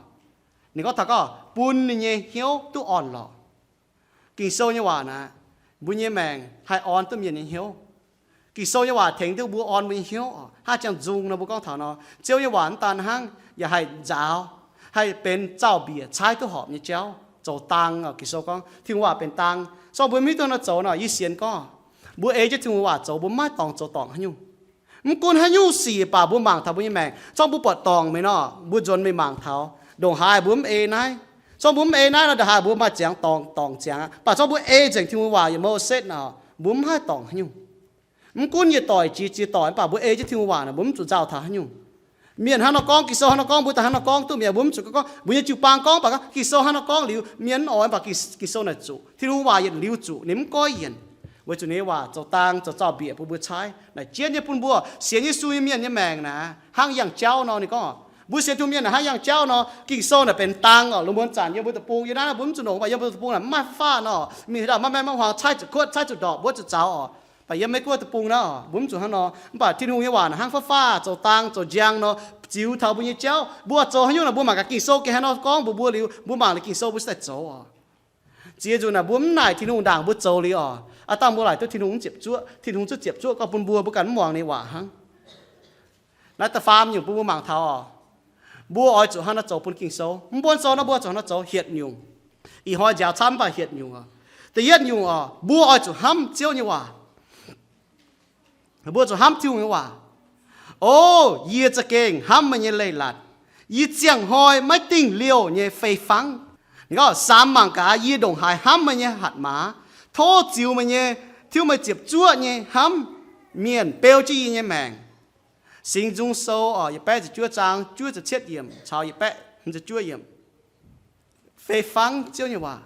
Ninh gorngv taux gorngv bun ninh nyei hnyouv duqv orn-lorqc. Ging-Sou nyei waac naaic, mbuo nyei maengc haih orn duqv mienh nyei hnyouv. Ging-Sou nyei waac tengx duqv mbuo orn mbuo nyei hnyouv oc. Hnangv ziangh nzung nor mbuo gorngv taux nor, Ziouv nyei waac mv daan hnangv yaac haih nzaaux, haih benx zaux-mbiec caaiv duqv horpc nyei jauv, zoux dang oc. Ging-Sou gorngv Tin-Hungh waac benx dang. Sorng mbuo mv hiuv duqv nor zoux nor, yie sienx gorngv mbuo ei jienv Tin-Hungh waac zoux, mbuo maiv dorngx zoux dorngc haaix nyungc. Mv gunv haaix nyungc sic baac mbuo mangc taux mbuo nyei maengc, zorng mbuo buatc dorngc meih nor, mbuo nzuonx mingh mangc taux. Ndongc haaix mbuo mv ei naaiv, zorng mbuo mv ei naaiv nor, ndongc haaix mbuo maaih ziangx dorngc, dorngc ziangx aqv. Mv baac zorng mbuo ei nzengc Tin-Hungh waac yiem Moses nor, mbuo mv haih dorngc haaix nyungc. Mv gunv yietc doic jiex ziex doic, mv baac mbuo ei jienv Tin-Hungh waac nor, mbuo mv zuqc nzauh taux haaix nyungc. Mienh hnangv nor gorngv, Ging-Sou hnangv nor gorngv, mbuo daaih hnangv nor gorngv duqv mi'aqv. Mbuo mv zuqc gorngv mbuo nyei jiu-baang gorngv, mv baac gorngv Ging-Sou hnangv nor gorngv liuz, mienh mv oix, mv baac Ging-Sou naaic zuqc, Tin-Hungh waac yietc liuz zuqc, ninh mv goiv yienc. Weic zuqc ninh nyei waac zoux dang, zoux zaux-mbiec bun mbuo caaiv. Naaic jienv nyei bun mbuo sienx Yesu nyei mienh nyei maengc naaic hnangv yangh jauv nor. Ninh gorngv mbuo sienx Tin-Hungh mienh naaic hnangv yangh jauv nor, Ging-Sou naaic benx dang oc. Lungh muonz zanc yiem mbuo deic-bung, yiem naaiv mbuo mv zuqc nongc, mv baac yiem mbuo deic-bung naaic mv maaih fav-fav nor, mingh haaix dauh maiv maaih mv huaang caaiv zuqc kuotv, caaiv zuqc ndorpc, mbuo zuqc zaux oc. Mv baac yiem Meiv-Guoqv deic-bung naaiv oc, mbuo mv zuqc hnangv nor. Mv baac Tin-Hungh nyei waac naaic hnangv fav-fav zoux dang zoux njang nor, ziux taux mbuo nyei jauv. Mbuo zoux haaix nyungc naaic mbuo mangc gaax Ging-Sou gengh haaix nor gorngv mbuox mbuo liuz, mbuo mangc liuz Ging-Sou mbuo cingx daaih zoux oc. Ziex nzunc naaic mbuo mv naaic Tin-Hungh ndaangc mbuo zoux liuz oc, aav dangh mbuo laaic duqv Tin-Hungh mv ziepc zuoqv, Tin-Hungh zuqc ziepc zuoqv gorngv bun mbuo, mbuo ganh mv muangx ninh waac hnangv. Naaiv da'faam nyungc bun mbuo mangc taux oc. Mbuo oix zuqc hnangv naaiv zoux bun Ging-Sou. Mv buonv sou nor mbuo zuqc hnangv naaiv zoux. Hietc nyungc, ih hnoi nziaaux camv mv baac hietc nyungc oc. Da'yietv nyungc oc, mbuo oix zuqc hnamv Ziouv nyei waac. Mbuo zuqc hnamv Tin-Hungh nyei waac. O, yie za'gengh hnamv meih nyei leiz-latc. Yie ziangh hnoi maiv dingh liouh nyei fei fangv. Ninh gorngv, samx mangc gaax, yie ndongc haaix hnamv meih nyei hatc maaz, tov ziux meih nyei, tiuv meih ziepc zuoqv nyei hnamv mienh beu jienv yie nyei maengc. Singx Nzung Sou oc, yietc baeqv ziepc juov zaang juov ziepc cietv yiemc caux yietc baeqv ziepc juov yiemc. Fei fangv Ziouv nyei waac.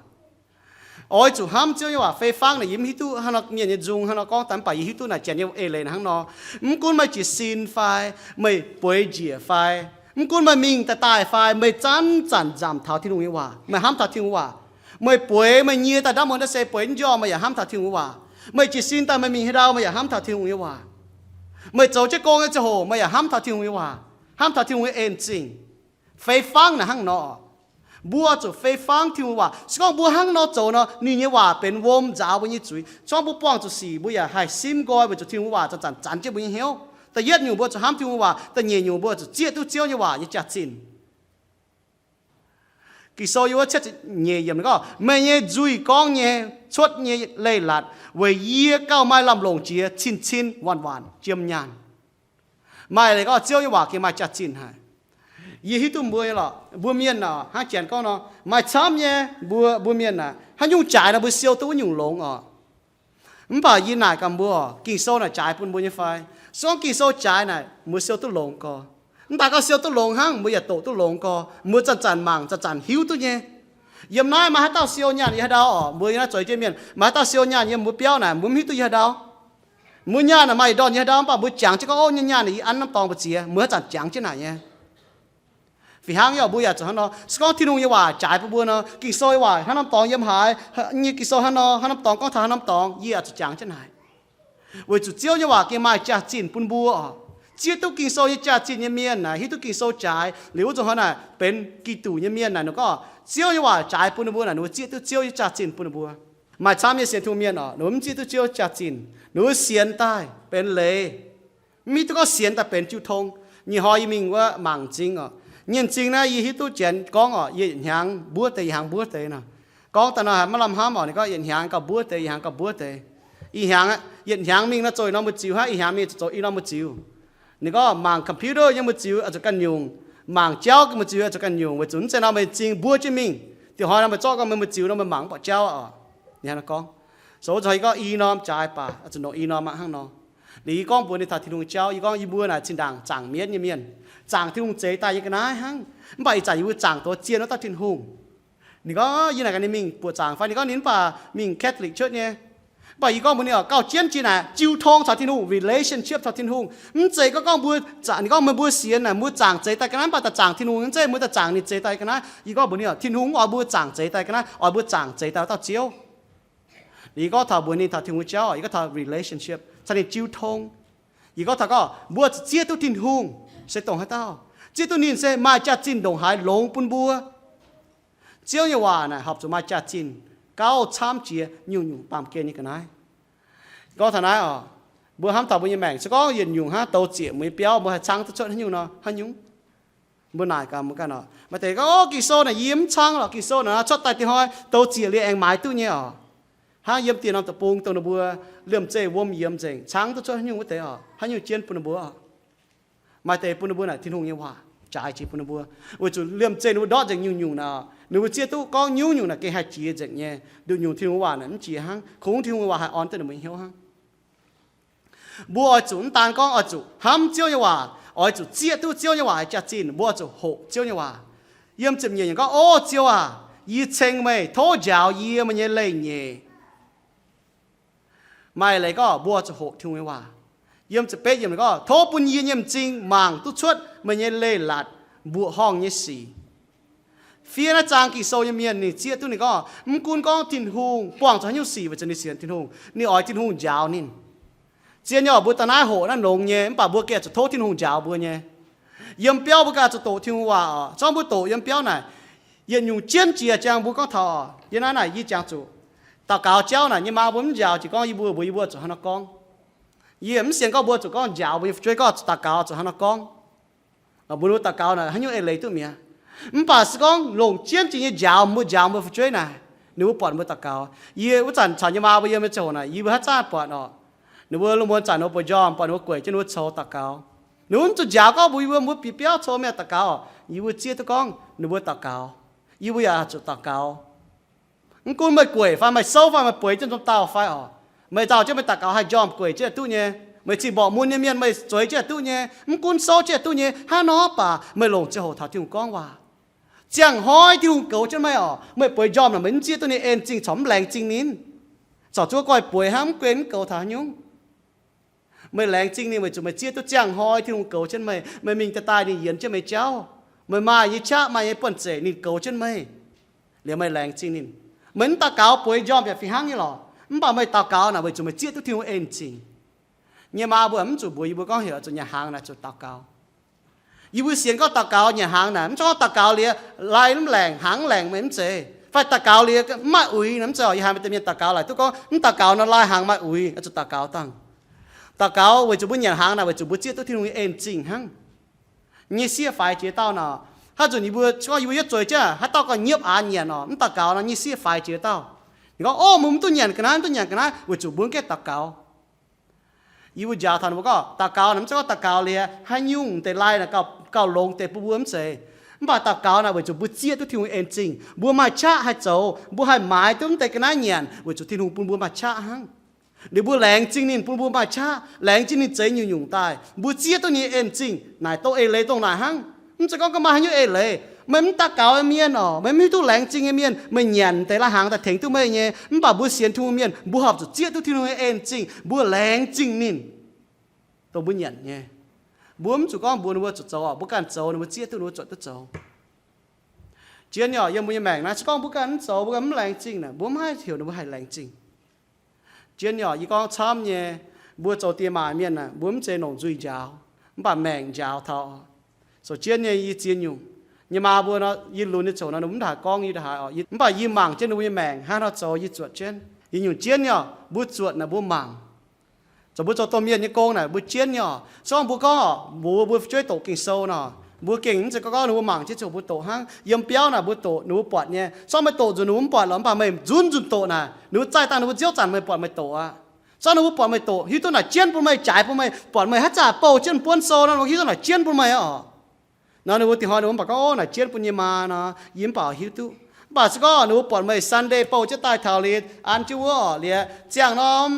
Oix zuqc hnamv Ziouv nyei waac fei fangv naaic, yie mv hiuv duqv hnangv nor mienh nyei nzung hnangv nor gorngv daaih, mv baac yie hiuv duqv naaic janx nyei eix leiz naaic hnangv nor. Mv gunv meih jiez sin fai, meih bueix njiec fai, mv gunv meih mingh daaih daaih fai, meih zanc-zanc nzamc taux Tin-Hungh nyei waac, meih hnamv taux Tin-Hungh waac. Meih bueix meih nyie daaih ndamv muoz ndaav se bueix njormh, meih yaac hnamv taux Tin-Hungh nyei waac. Meih jiez sin daaih meih mingh haaix ndau, meih yaac hnamv taux Tin-Hungh nyei waac. Meih zoux jienv gong nyei ziangh hoc, meih yaac hnamv taux Tin-Hungh nyei waac, hnamv taux Tin-Hungh nyei en zingh. Fei fangv naaic hnangv nor. Mbuo zuqc fei fangv Tin-Hungh waac. Se gorngv mbuo hnangv nor zoux nor, ninh nyei waac benx wuom nzaaux mbuo nyei zuiz. Zorngv mbuo buangh zuqc sic, mbuo yaac haih simv nqoi weic zuqc Tin-Hungh waac zanc-zanc zanc jienv mbuo nyei hnyouv. Da'yietv nyungc mbuo zuqc hnamv Tin-Hungh waac. Da'nyeic nyungc mbuo zuqc zieqv duqv Ziouv nyei waac nyei jaax-zinh. Ging-Sou yiem wuov cietv nyeic yiemc gorngv, meih nyei nzuih gorngv nyei cuotv nyei leiz-latc weic yie gauh maaih lamh longc jiex cin-cin waanc-waanc jiem nyaanh. Maaih leiz gorngv Ziouv nyei waac gengh maaih jaax-zinh haic. Yie hiuv duqv mbuo nyei lorqc, mbuo mienh oc, hnangv janx gorngv nor, maaih camv nyei mbuo, mbuo mienh aah, haaix nyungc jaaix nor mbuo siou duqv wuov nyungc longx oc. Mv baac yie naaic gaax mbuo oc, Ging-Sou naaic jaaix bun mbuo nyei fai? Se gorngv Ging-Sou jaaix naaic, mbuo siou duqv longx gorx. Mv baac gorngv siou duqv longx hnangv, mbuo yaac doqc duqv longx gorx, mbuo zanc-zanc mangc, zanc-zanc hiuv duqv nyei. Yiem naaiv maaih haaix dauh siou nyaanh yie haaix ndau oc? Mbuo yiem naaiv zueiz jienv mienh, maaih haaix dauh siou nyaanh yiem mbuo biauv naaic, mbuo mv hiuv duqv yie haaix ndau. Mbuo nyaanh naaic maaih yietc ndorn yie haaix ndau, mv baac mbuo jangx jienv gorngv, ov, nyei nyaanh naaic yie an norm dorngx mbu'ziex, mbuo haaix zanc jangx jienv naaic nyei. Fih hnangv yaac mbuo yaac zuqc hnangv nor. Se gorngv Tin-Hungh nyei waac jaaix bun mbuo nor, Ging-Sou nyei waac hnangv norm dorngx yiem haaix, nyei Ging-Sou hnangv nor, hnangv norm dorngx gorngv taux hnangv norm dorngx, yie yaac zuqc jangx jienv naaic. Weic zuqc Ziouv nyei waac gengh maaih jaax-zinh bun mbuo oc. Zieqv duqv Ging-Sou nyei jaax-zinh nyei mienh naaic, hiuv duqv Ging-Sou jaaix liuz wuov nzunc hnoi naaic benx Giduc nyei mienh naaic, ninh gorngv Ziouv nyei waac jaaix bun ninh mbuo naaic, ninh mbuo zieqv duqv Ziouv nyei jaax-zinh bun ninh mbuo. Maaih camv nyei sienx Tin-Hungh mienh oc, ninh mbuo mv zieqv duqv Ziouv jaax-zinh, ninh mbuo sienx daaih benx leiz. Mv hiuv duqv gorngv sienx daaih benx jiu tong. Nyei hnoi yie mingh wuov mangc m'zing oc. Nyei m'zing naaiv yie hiuv duqv janx gorngv oc, yie yietc hnyangx mbuov deix, yietc hnyangx mbuov deix nor. Gorngv daaih nor haiz maiv lamh hnamv oc, ninh gorngv yietc hnyangx gauh mbuov deix, yietc hnyangx gauh mbuov deix. Ih hnyangx, yietc hnyangx mingh nor zoux ih norm mbu'ziex hnangv, ih hnyangx mingh zoux ih norm mbu'ziex. Ninh gorngv mangc computer nyei mbu'ziex oix zuqc ganh nyungc, mangc jauv nyei mbu'ziex oix zuqc ganh nyungc, weic zuqc mv zeiz nor meih m'zing mbuov jienv mingh. Diuh hnoi nor meih zorqv gorngv meih mbu'ziex nor meih mangc mv buatc jauv oc. Ninh hnangv nor gorngv. So wuov zanc yie gorngv i norm jaaix baac oix zuqc longc i norm aqv hnangv nor. Liuz yie gorngv mbuox ninh taux Tin-Hungh jauv, yie gorngv yie mbuo naaic zinh ndaangc zaangc mienv nyei mienh, zaangc Tin-Hungh zeix daaih nyei ga'naaiv hnangv. Mv baac ih zanc yie mbuo zaangc doz zien wuov dauh Tin-Hungh. Ninh gorngv yie naaic gaax ninh mingh buoqc zaangc fai, ninh gorngv ninh mv baac mingh Catholic Church nyei. Mv baac yie gorngv mbuox ninh oc, gauh jienv jiex naaic jiu tong caux Tin-Hungh, relationship caux Tin-Hungh. Mv zeiz gorngv, gorngv mbuo zaangc, ninh gorngv meih mbuo sienx naaic mbuo zaangc zeix daaih ga'naaiv, mv baac daaih zaangc Tin-Hungh mv zeiz mbuo daaih zaangc ninh zeix daaih ga'naaiv. Yie gorngv mbuox ninh oc, Tin-Hungh mv oix mbuo zaangc zeix daaih ga'naaiv, oix mbuo zaangc zeix daaih dauh Ziouv. Yie gorngv taux mbuox ninh taux Tin-Hungh jauv, yie gorngv taux relationship caux ninh jiu tong. Yie gorngv taux gorngv mbuo zuqc zieqv duqv Tin-Hungh se dongh haaix dauh. Zieqv duqv ninh se maaih jaax-zinh ndongc haaix longx bun mbuo. Ziouv nyei waac naaic horpc zuqc maaih jaax-zinh gauh camv jiex nyungc-nyungc baamh gen nyei ga'naaiv. Gorngv taux naaiv oc, mbuo hnamv taux mbuo nyei maengc, se gorngv yietc nyungc hnangv douz zieqc mbuo nyei biauv, mbuo haih cangv duqv cuotv haaix nyungc nor, haaix nyungc? Mbuo naaic gaax mbuo ganh oc. Maaih deix gorngv, o, Ging-Sou naaic yie mv cangv lorqc, Ging-Sou naaic cuotv daaih diuh hnoi douz zieqc liuz aengx maaiz duqv nyei oc. Hnangv yiem dieh norm deic-bung dongh ninh mbuo liemh zeih wuom yiemx nzengc, cangv duqv cuotv haaix nyungc wuov deix oc, haaix nyungc jienv bun ninh mbuo oc. Maaih deix bun ninh mbuo naaic Tin-Hungh nyei waac jaaix jiex bun ninh mbuo, weic zuqc liemh zeih ninh mbuo ndortv nzengc nyungc-nyungc naaic, ninh mbuo zieqv duqv gorngv nyungc-nyungc naaic gengh haih jiex nzengc nyei. Nduqc nyungc Tin-Hungh waac naaic mv jiex hnangv, kungx Tin-Hungh waac haih orn duqv ninh mbuo nyei hnyouv hnangv. Mbuo oix zuqc mv daan gorngv oix zuqc hnamv Ziouv nyei waac, oix zuqc zieqv duqv Ziouv nyei waac jaax-zinh, mbuo oix zuqc hoqc Ziouv nyei waac. Yiem ziepc nyeic yiemc gorngv, O Ziouv aac, yie ceng meih, tov njaaux yie, meih nyei leiz-nyeic. Maaih leiz gorngv mbuo zuqc hoqc Tin-Hungh nyei waac. Yiem ziepc betv yiemc gorngv, Tov bun yie nyei m'zing mangc duqv cuotv meih nyei leiz-latc mbuoqc horngh nyei sic. Fiev naaiv zaang Ging-Sou nyei mienh ninh zieqv duqv ninh gorngv, mv gunv gorngv Tin-Hungh buangh zuqc haaix nyungc sic weic zuqc ninh sienx Tin-Hungh, ninh oix Tin-Hungh njaaux ninh. Zien nyei oc, mbuo daaih naaiv hoqc naaiv longx nyei, mv baac mbuo gengh zuqc tov Tin-Hungh njaaux mbuo nyei. Yiem biauv mbuo gengh zuqc doqc Tin-Hungh waac oc. Zorngv mbuo doqc yiem biauv naaic, yietc nyungc jienv jiex jangx mbuo gorngv taux oc, yie naaiv naaic yie jangx zuqc daux gaux jauv naaic, nyei maa mbuo mv njaaux jiex gorngv yie mbuo, mbuox yie mbuo zuqc hnangv nor gorngv. Yie mv sienx gorngv mbuo zuqc gorngv njaaux mbuo nyei fu'jueiv gorngv zuqc daux gaux zuqc hnangv nor gorngv. Mbuo daux gaux naaic haaix nyungc eix leiz duqv mi'aqv. Mv baac se gorngv longc jienv jiex nyei njaaux mbuo, njaaux mbuo fu'jueiv naaic, ninh mbuo buatc mbuo daux gaux. Yie wuov zanc caux nyei maa mbuo yiem nyei ziangh hoc naaic, yie mbuo haaix zanc buatc oc, ninh mbuo lungh muonz zanc ninh mbuo bueix njormh, buatc ninh mbuo gueic jienv ninh mbuo coux daux gaux. Ninh mv zuqc njaaux gorngv mbuox yie mbuo, mbuo bieqc biauv coux mienh daux gaux, yie mbuo zieqv duqv gorngv ninh mbuo daux gaux. Yie mbuo yaac zuqc daux gaux. Mv gunv meih gueic fai meih souv fai meih bueix jienv zom dauh fai oc, meih nzauh jienv meih daux gaux haih njormh gueic jienv duqv nyei. Meih cing mborqc mun nyei mienh meih zueiz jienv duqv nyei. Mv gunv souv jienv duqv nyei. Hnangv nor baac meih longc ziangh hoc taux Tin-Hungh gorngv waac. Ziangh hnoi Tin-Hungh goux jienv meih oc, meih bueix njormh naaic meih mv zieqv duqv ninh en zingh corc mv laengz zingh ninh. Corc zuov goiv bueix hnangv mv guen mv goux taux haaix nyungc. Meih laengz zingh ninh weic zuqc meih zieqv duqv ziangh hnoi Tin-Hungh goux jienv meih. Meih mingh daaih daaih ninh yienx jienv meih jauv. Meih maaih nyei qaqv maaih nyei buonv-zeic ninh goux jienv meih. Liuz meih laengz zingh ninh. Meih mv daux gaux bueix njormh yaac fih hnangv nyei lorqc. Mv baac meih daux gaux naaic weic zuqc meih zieqv duqv Tin-Hungh en zingh. Nyei maa mbuo mv zuqc mbuox yie mbuo gorngv heuc zuqc nyanc hnaangx naaic zuqc daux gaux. Yie mbuo sienx gorngv daux gaux nyanc hnaangx naaic, mv zeiz gorngv daux gaux liuz lai mv laengc, hnaangx mv laengc, meih mv zeiz. Fai daux gaux liuz mv maaih uix naaic, mv zeiz oc. Yie haiz maaih deix mienh daux gaux laaic duqv gorngv mv daux gaux nor lai hnaangx maaih uix, zuqc daux gaux dangh. Daux gaux weic zuqc mbuo nyanc hnaangx naaic weic zuqc mbuo zieqv duqv Tin-Hungh nyei en zingh hnangv. Nyei sieqv faix jiex dauh nor, haaix zanc yie mbuo gorngv yie mbuo yietv zueiz jienv haaix dauh gauh nyiepv aqv nyanc oc, mv daux gaux nor nyei sieqv faix jiex dauh. Ninh gorngv, Ov, meih mv duqv nyanc ga'naaiv, mv duqv nyanc ga'naaiv, weic zuqc mbuo mv gaengh daux gaux. Yie mbuo njaaux taux ninh mbuo gorngv, daux gaux naaic mv zeiz gorngv daux gaux liuz haaix nyungc deix lai naaic gauh, gauh longx deix bun mbuo mv zeiz. Mv baac daux gaux naaic weic zuqc mbuo zieqv duqv Tin-Hungh en zingh, mbuo maaih qaqv haih zoux, mbuo haih maaiz duqv mv deix ga'naaiv nyanc weic zuqc Tin-Hungh bun mbuo maaih qaqv hnangv. Liuz mbuo laengz zingh ninh bun mbuo maaih qaqv, laengz zingh ninh zeix nyungc-nyungc daaih, mbuo zieqv duqv ninh nyei en zingh naaic, dongh eix leiz dongh naaic hnangv. Mv zeiz gorngv ga'maaih haaix nyungc eix leiz. Meih mv daux gaux nyei mienh oc, meih mv hiuv duqv laengz zingh nyei mienh, meih nyanc deix lai-hnaangx daaih tengx duqv meih nyei. Mv baac mbuo sienx Tin-Hungh mienh, mbuo horpc zuqc zieqv duqv Tin-Hungh nyei en zingh, mbuo laengz zingh ninh, dongh mbuo nyanc nyei. Mbuo mv zuqc gorngv mbuox ninh mbuo zuqc zoux oc, mbuo ganh zoux ninh mbuo zieqv duqv, ninh mbuo zuotc duqv zoux. Jienv nyei oc, yiem mbuo nyei maengc naaiv se gorngv mbuo ganh mv zoux, mbuo ganh mv laengz zingh naaic, mbuo mv haih heuc ninh mbuo haih laengz zingh. Jienv nyei oc, yie gorngv camv nyei, mbuo zoux diex maac mienh naaic, mbuo mv zeiz longc nzuih njaaux, mv baac maengc njaaux taux. Zoux jienv nyei yie ziex nyungc. Nyei maa mbuo nor, yie lunx nyei zoux nor, ninh mbuo mv daaih gorngv yie daaih haaix oc. Mv baac yie mangc jienv ninh mbuo nyei maengc hnangv haaix nor zoux, yie zuotc jienv. Yie nyungc jienv nyei oc, mbuo zuotc naaic mbuo mangc. Zoux mbuo zoux domh mienh nyei gong naaic mbuo jienv nyei oc. Se gorngv mbuo gorngv oc, mbuo, mbuo fu'jueiv doqc Ging-Sou nor, mbuo gengh mv zeiz gorngv gorngv ninh mbuo mangc jienv ziouc mbuo doqc hnangv. Yiem biauv naaic mbuo doqc ninh mbuo buatc nyei. Se gorngv meih doqc nzunc ninh mbuo mv buatc lorqc, mv baac meih nzuonx nzunc doqc naaic, ninh mbuo zaih dangh ninh mbuo nziouv zanc meih buatc meih doqc aqv. Se gorngv ninh mbuo buatc meih doqc, hiuv duqv naaic jienv bun meih, jaaix bun meih, buatc meih haaix zanc bouh jienv buonv sou nor, hiuv duqv naaic jienv bun meih oc. Nor ninh mbuo dingc hnoi ninh mbuo mv baac gorngv, Ov, naaic jienv bun nyei maa nor, yie mv baac hiuv duqv. Mv baac se gorngv ninh mbuo buatc meih Sunday bouh jienv daaih taux liuz an jienv wuov oc, liuz ziangh norm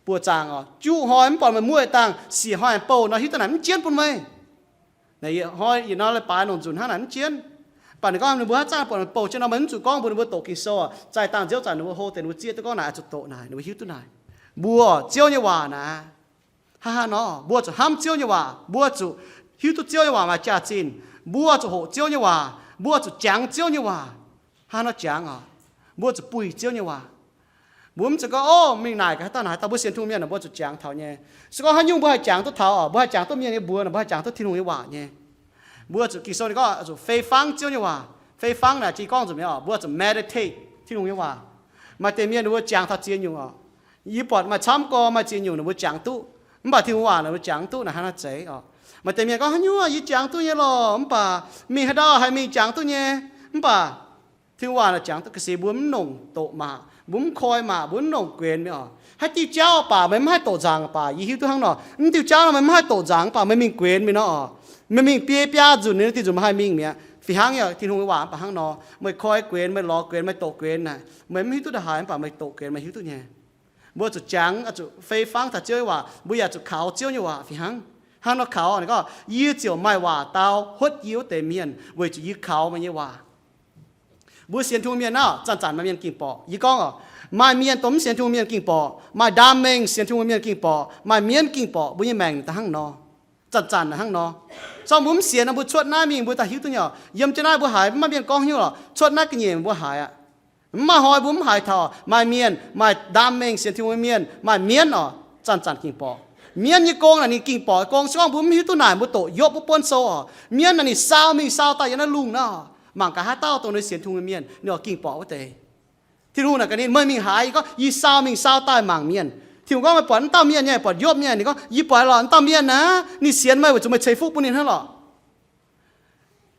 buoz zaangc oc, juqv hnoi mv buatc meih muoqv dangh, siec hnoi aengx bouh nor, hiuv duqv naaic mv jienv bun meih. Naaic hnoi yietc norm leiz-baaix longc nzunc hnangv naaic mv jienv. Mv baac ninh gorngv ninh mbuo haaix zanc buatc meih bouh jienv nor, meih mv zuqc gorngv mbuox ninh mbuo doqc Ging-Sou oc. Zaih dangh nziouv zanc ninh mbuo hlo deix, ninh mbuo zieqv duqv gorngv naaic oix zuqc doqc naaic, ninh mbuo hiuv duqv naaic. Mbuo Ziouv nyei waac naaic, hnangv haaix nor, mbuo zuqc hnamv Ziouv nyei waac, mbuo zuqc hiuv duqv Ziouv nyei waac maaih jaax-zinh, mbuo zuqc hoqc Ziouv nyei waac, mbuo zuqc jangx Ziouv nyei waac. Hnangv haaix nor jangx oc? Mbuo zuqc buih Ziouv nyei waac. Mbuo mv zeiz gorngv, Ov, mingh naaic gaax haaix dauh naaic haaix dauh. Mbuo sienx Tin-Hungh mienh naaic, mbuo zuqc jangx taux nyei. Se gorngv haaix nyungc mbuo haih jangx duqv taux oc, mbuo haih jangx duqv mienh nyei mbuox naaic, mbuo haih jangx duqv Tin-Hungh nyei waac nyei. Mbuo zuqc, Ging-Sou ninh gorngv zuqc fei fangv Ziouv nyei waac. Fei fangv naaic jiex gorngv nzunc mi'aqv oc, mbuo zuqc meditate Tin-Hungh nyei waac. Maaih deix mienh ninh mbuo jangx taux ziex nyungc oc. Yie buatc maaih camv gorx maaih ziex nyungc ninh mbuo jangx duqv, mv baac Tin-Hungh waac ninh mbuo jangx mv duqv naaic, hnangv naaiv zeiz oc. Maaih deix mienh gorngv, Haaix nyungc yie jangx duqv nyei lorqc, mv baac mingh haaix ndau haih mingh jangx duqv nyei. Mv baac Tin-Hungh waac naaic jangx duqv ga'sie, mbuo mv nongc doqc maac, mbuo mv koi maac, mbuo mv nongc guenx mi'aqv oc. Haaix diuh jauv baac meih mv haih doqc nzaangc baac yie hiuv duqv hnangv nor, mv diuh jauv nor meih mv haih doqc nzangc baac meih mingh guenx mingh nor oc. Meih mingh biei biaa nzunc ninh diuh nzunc meih haih mingh mi'aqv. Fih hnangv nyei, Tin-Hungh nyei waac mv baac hnangv nor, meih koi guenx, meih lorz guenx, meih doqc guenx naaic, meih mv hiuv duqv ndongc haaix, mv baac meih doqc guenx meih hiuv duqv nyei. Mbuo zuqc jangx, zuqc fei fangv taux Ziouv nyei waac. Mbuo yaac zuqc kaux Ziouv nyei waac fih hnangv. Hnangv nor kaux, ninh gorngv, Yie ziouc maaih waac dau huotv yie wuov deix mienh, weic zuqc yie kaux meih nyei waac. Mbuo sienx Tin-Hungh mienh naaiv, zanc-zanc maaih mienh ging-borqc. Yie gorngv oc, maaih mienh dongh mv sienx Tin-Hungh mienh ging-borqc, maaih ndaam mengh sienx Tin-Hungh mienh ging-borqc, maaih mienv ging-borqc. Mbuo nyei maengc daaih hnangv nor, zanc-zanc hnangv nor. Se gorngv mbuo mv sienx nor, mbuo cuotv naaiv mingh mbuo daaih hiuv duqv nyei oc. Yiem jienv naaiv mbuo haiz mv maaih mienh gorngv hnyouv lorqc, cuotv naaiv ga'nyiec mbuo haiz aqv. Mv maaih hnoi mbuo mv haiz taux maaih mienh, maaih ndaam mengh sienx Tin-Hungh mienh, maaih mienv oc, zanc-zanc ging-borqc. Mienv nyei gong naaic ninh ging-borqc gong, se gorngv mbuo mv hiuv duqv naaic mbuo doqc Yopv wuov buonv sou oc. Mienv naaic ninh saau mingh saau daaih yiem naaiv lungh naaiv oc, mangc gaax haaix dauh dongh ninh sienx Tin-Hungh mienh, ninh oix ging-borqc wuov deix. Tin-Hungh naaic gaax ninh, Meih mingh haaix? Yie gorngv, Yie saau mingh saau daaih mangc mienh. Tin-Hungh gorngv, Meih buatc wuov dauh mienh nyei, buatc Yopv nyei? Ninh gorngv, Yie buatc lorqc, wuov dauh mienh naaic ninh sienx meih weic zuqc meih ceix fuqv bun ninh hnangv lorqc.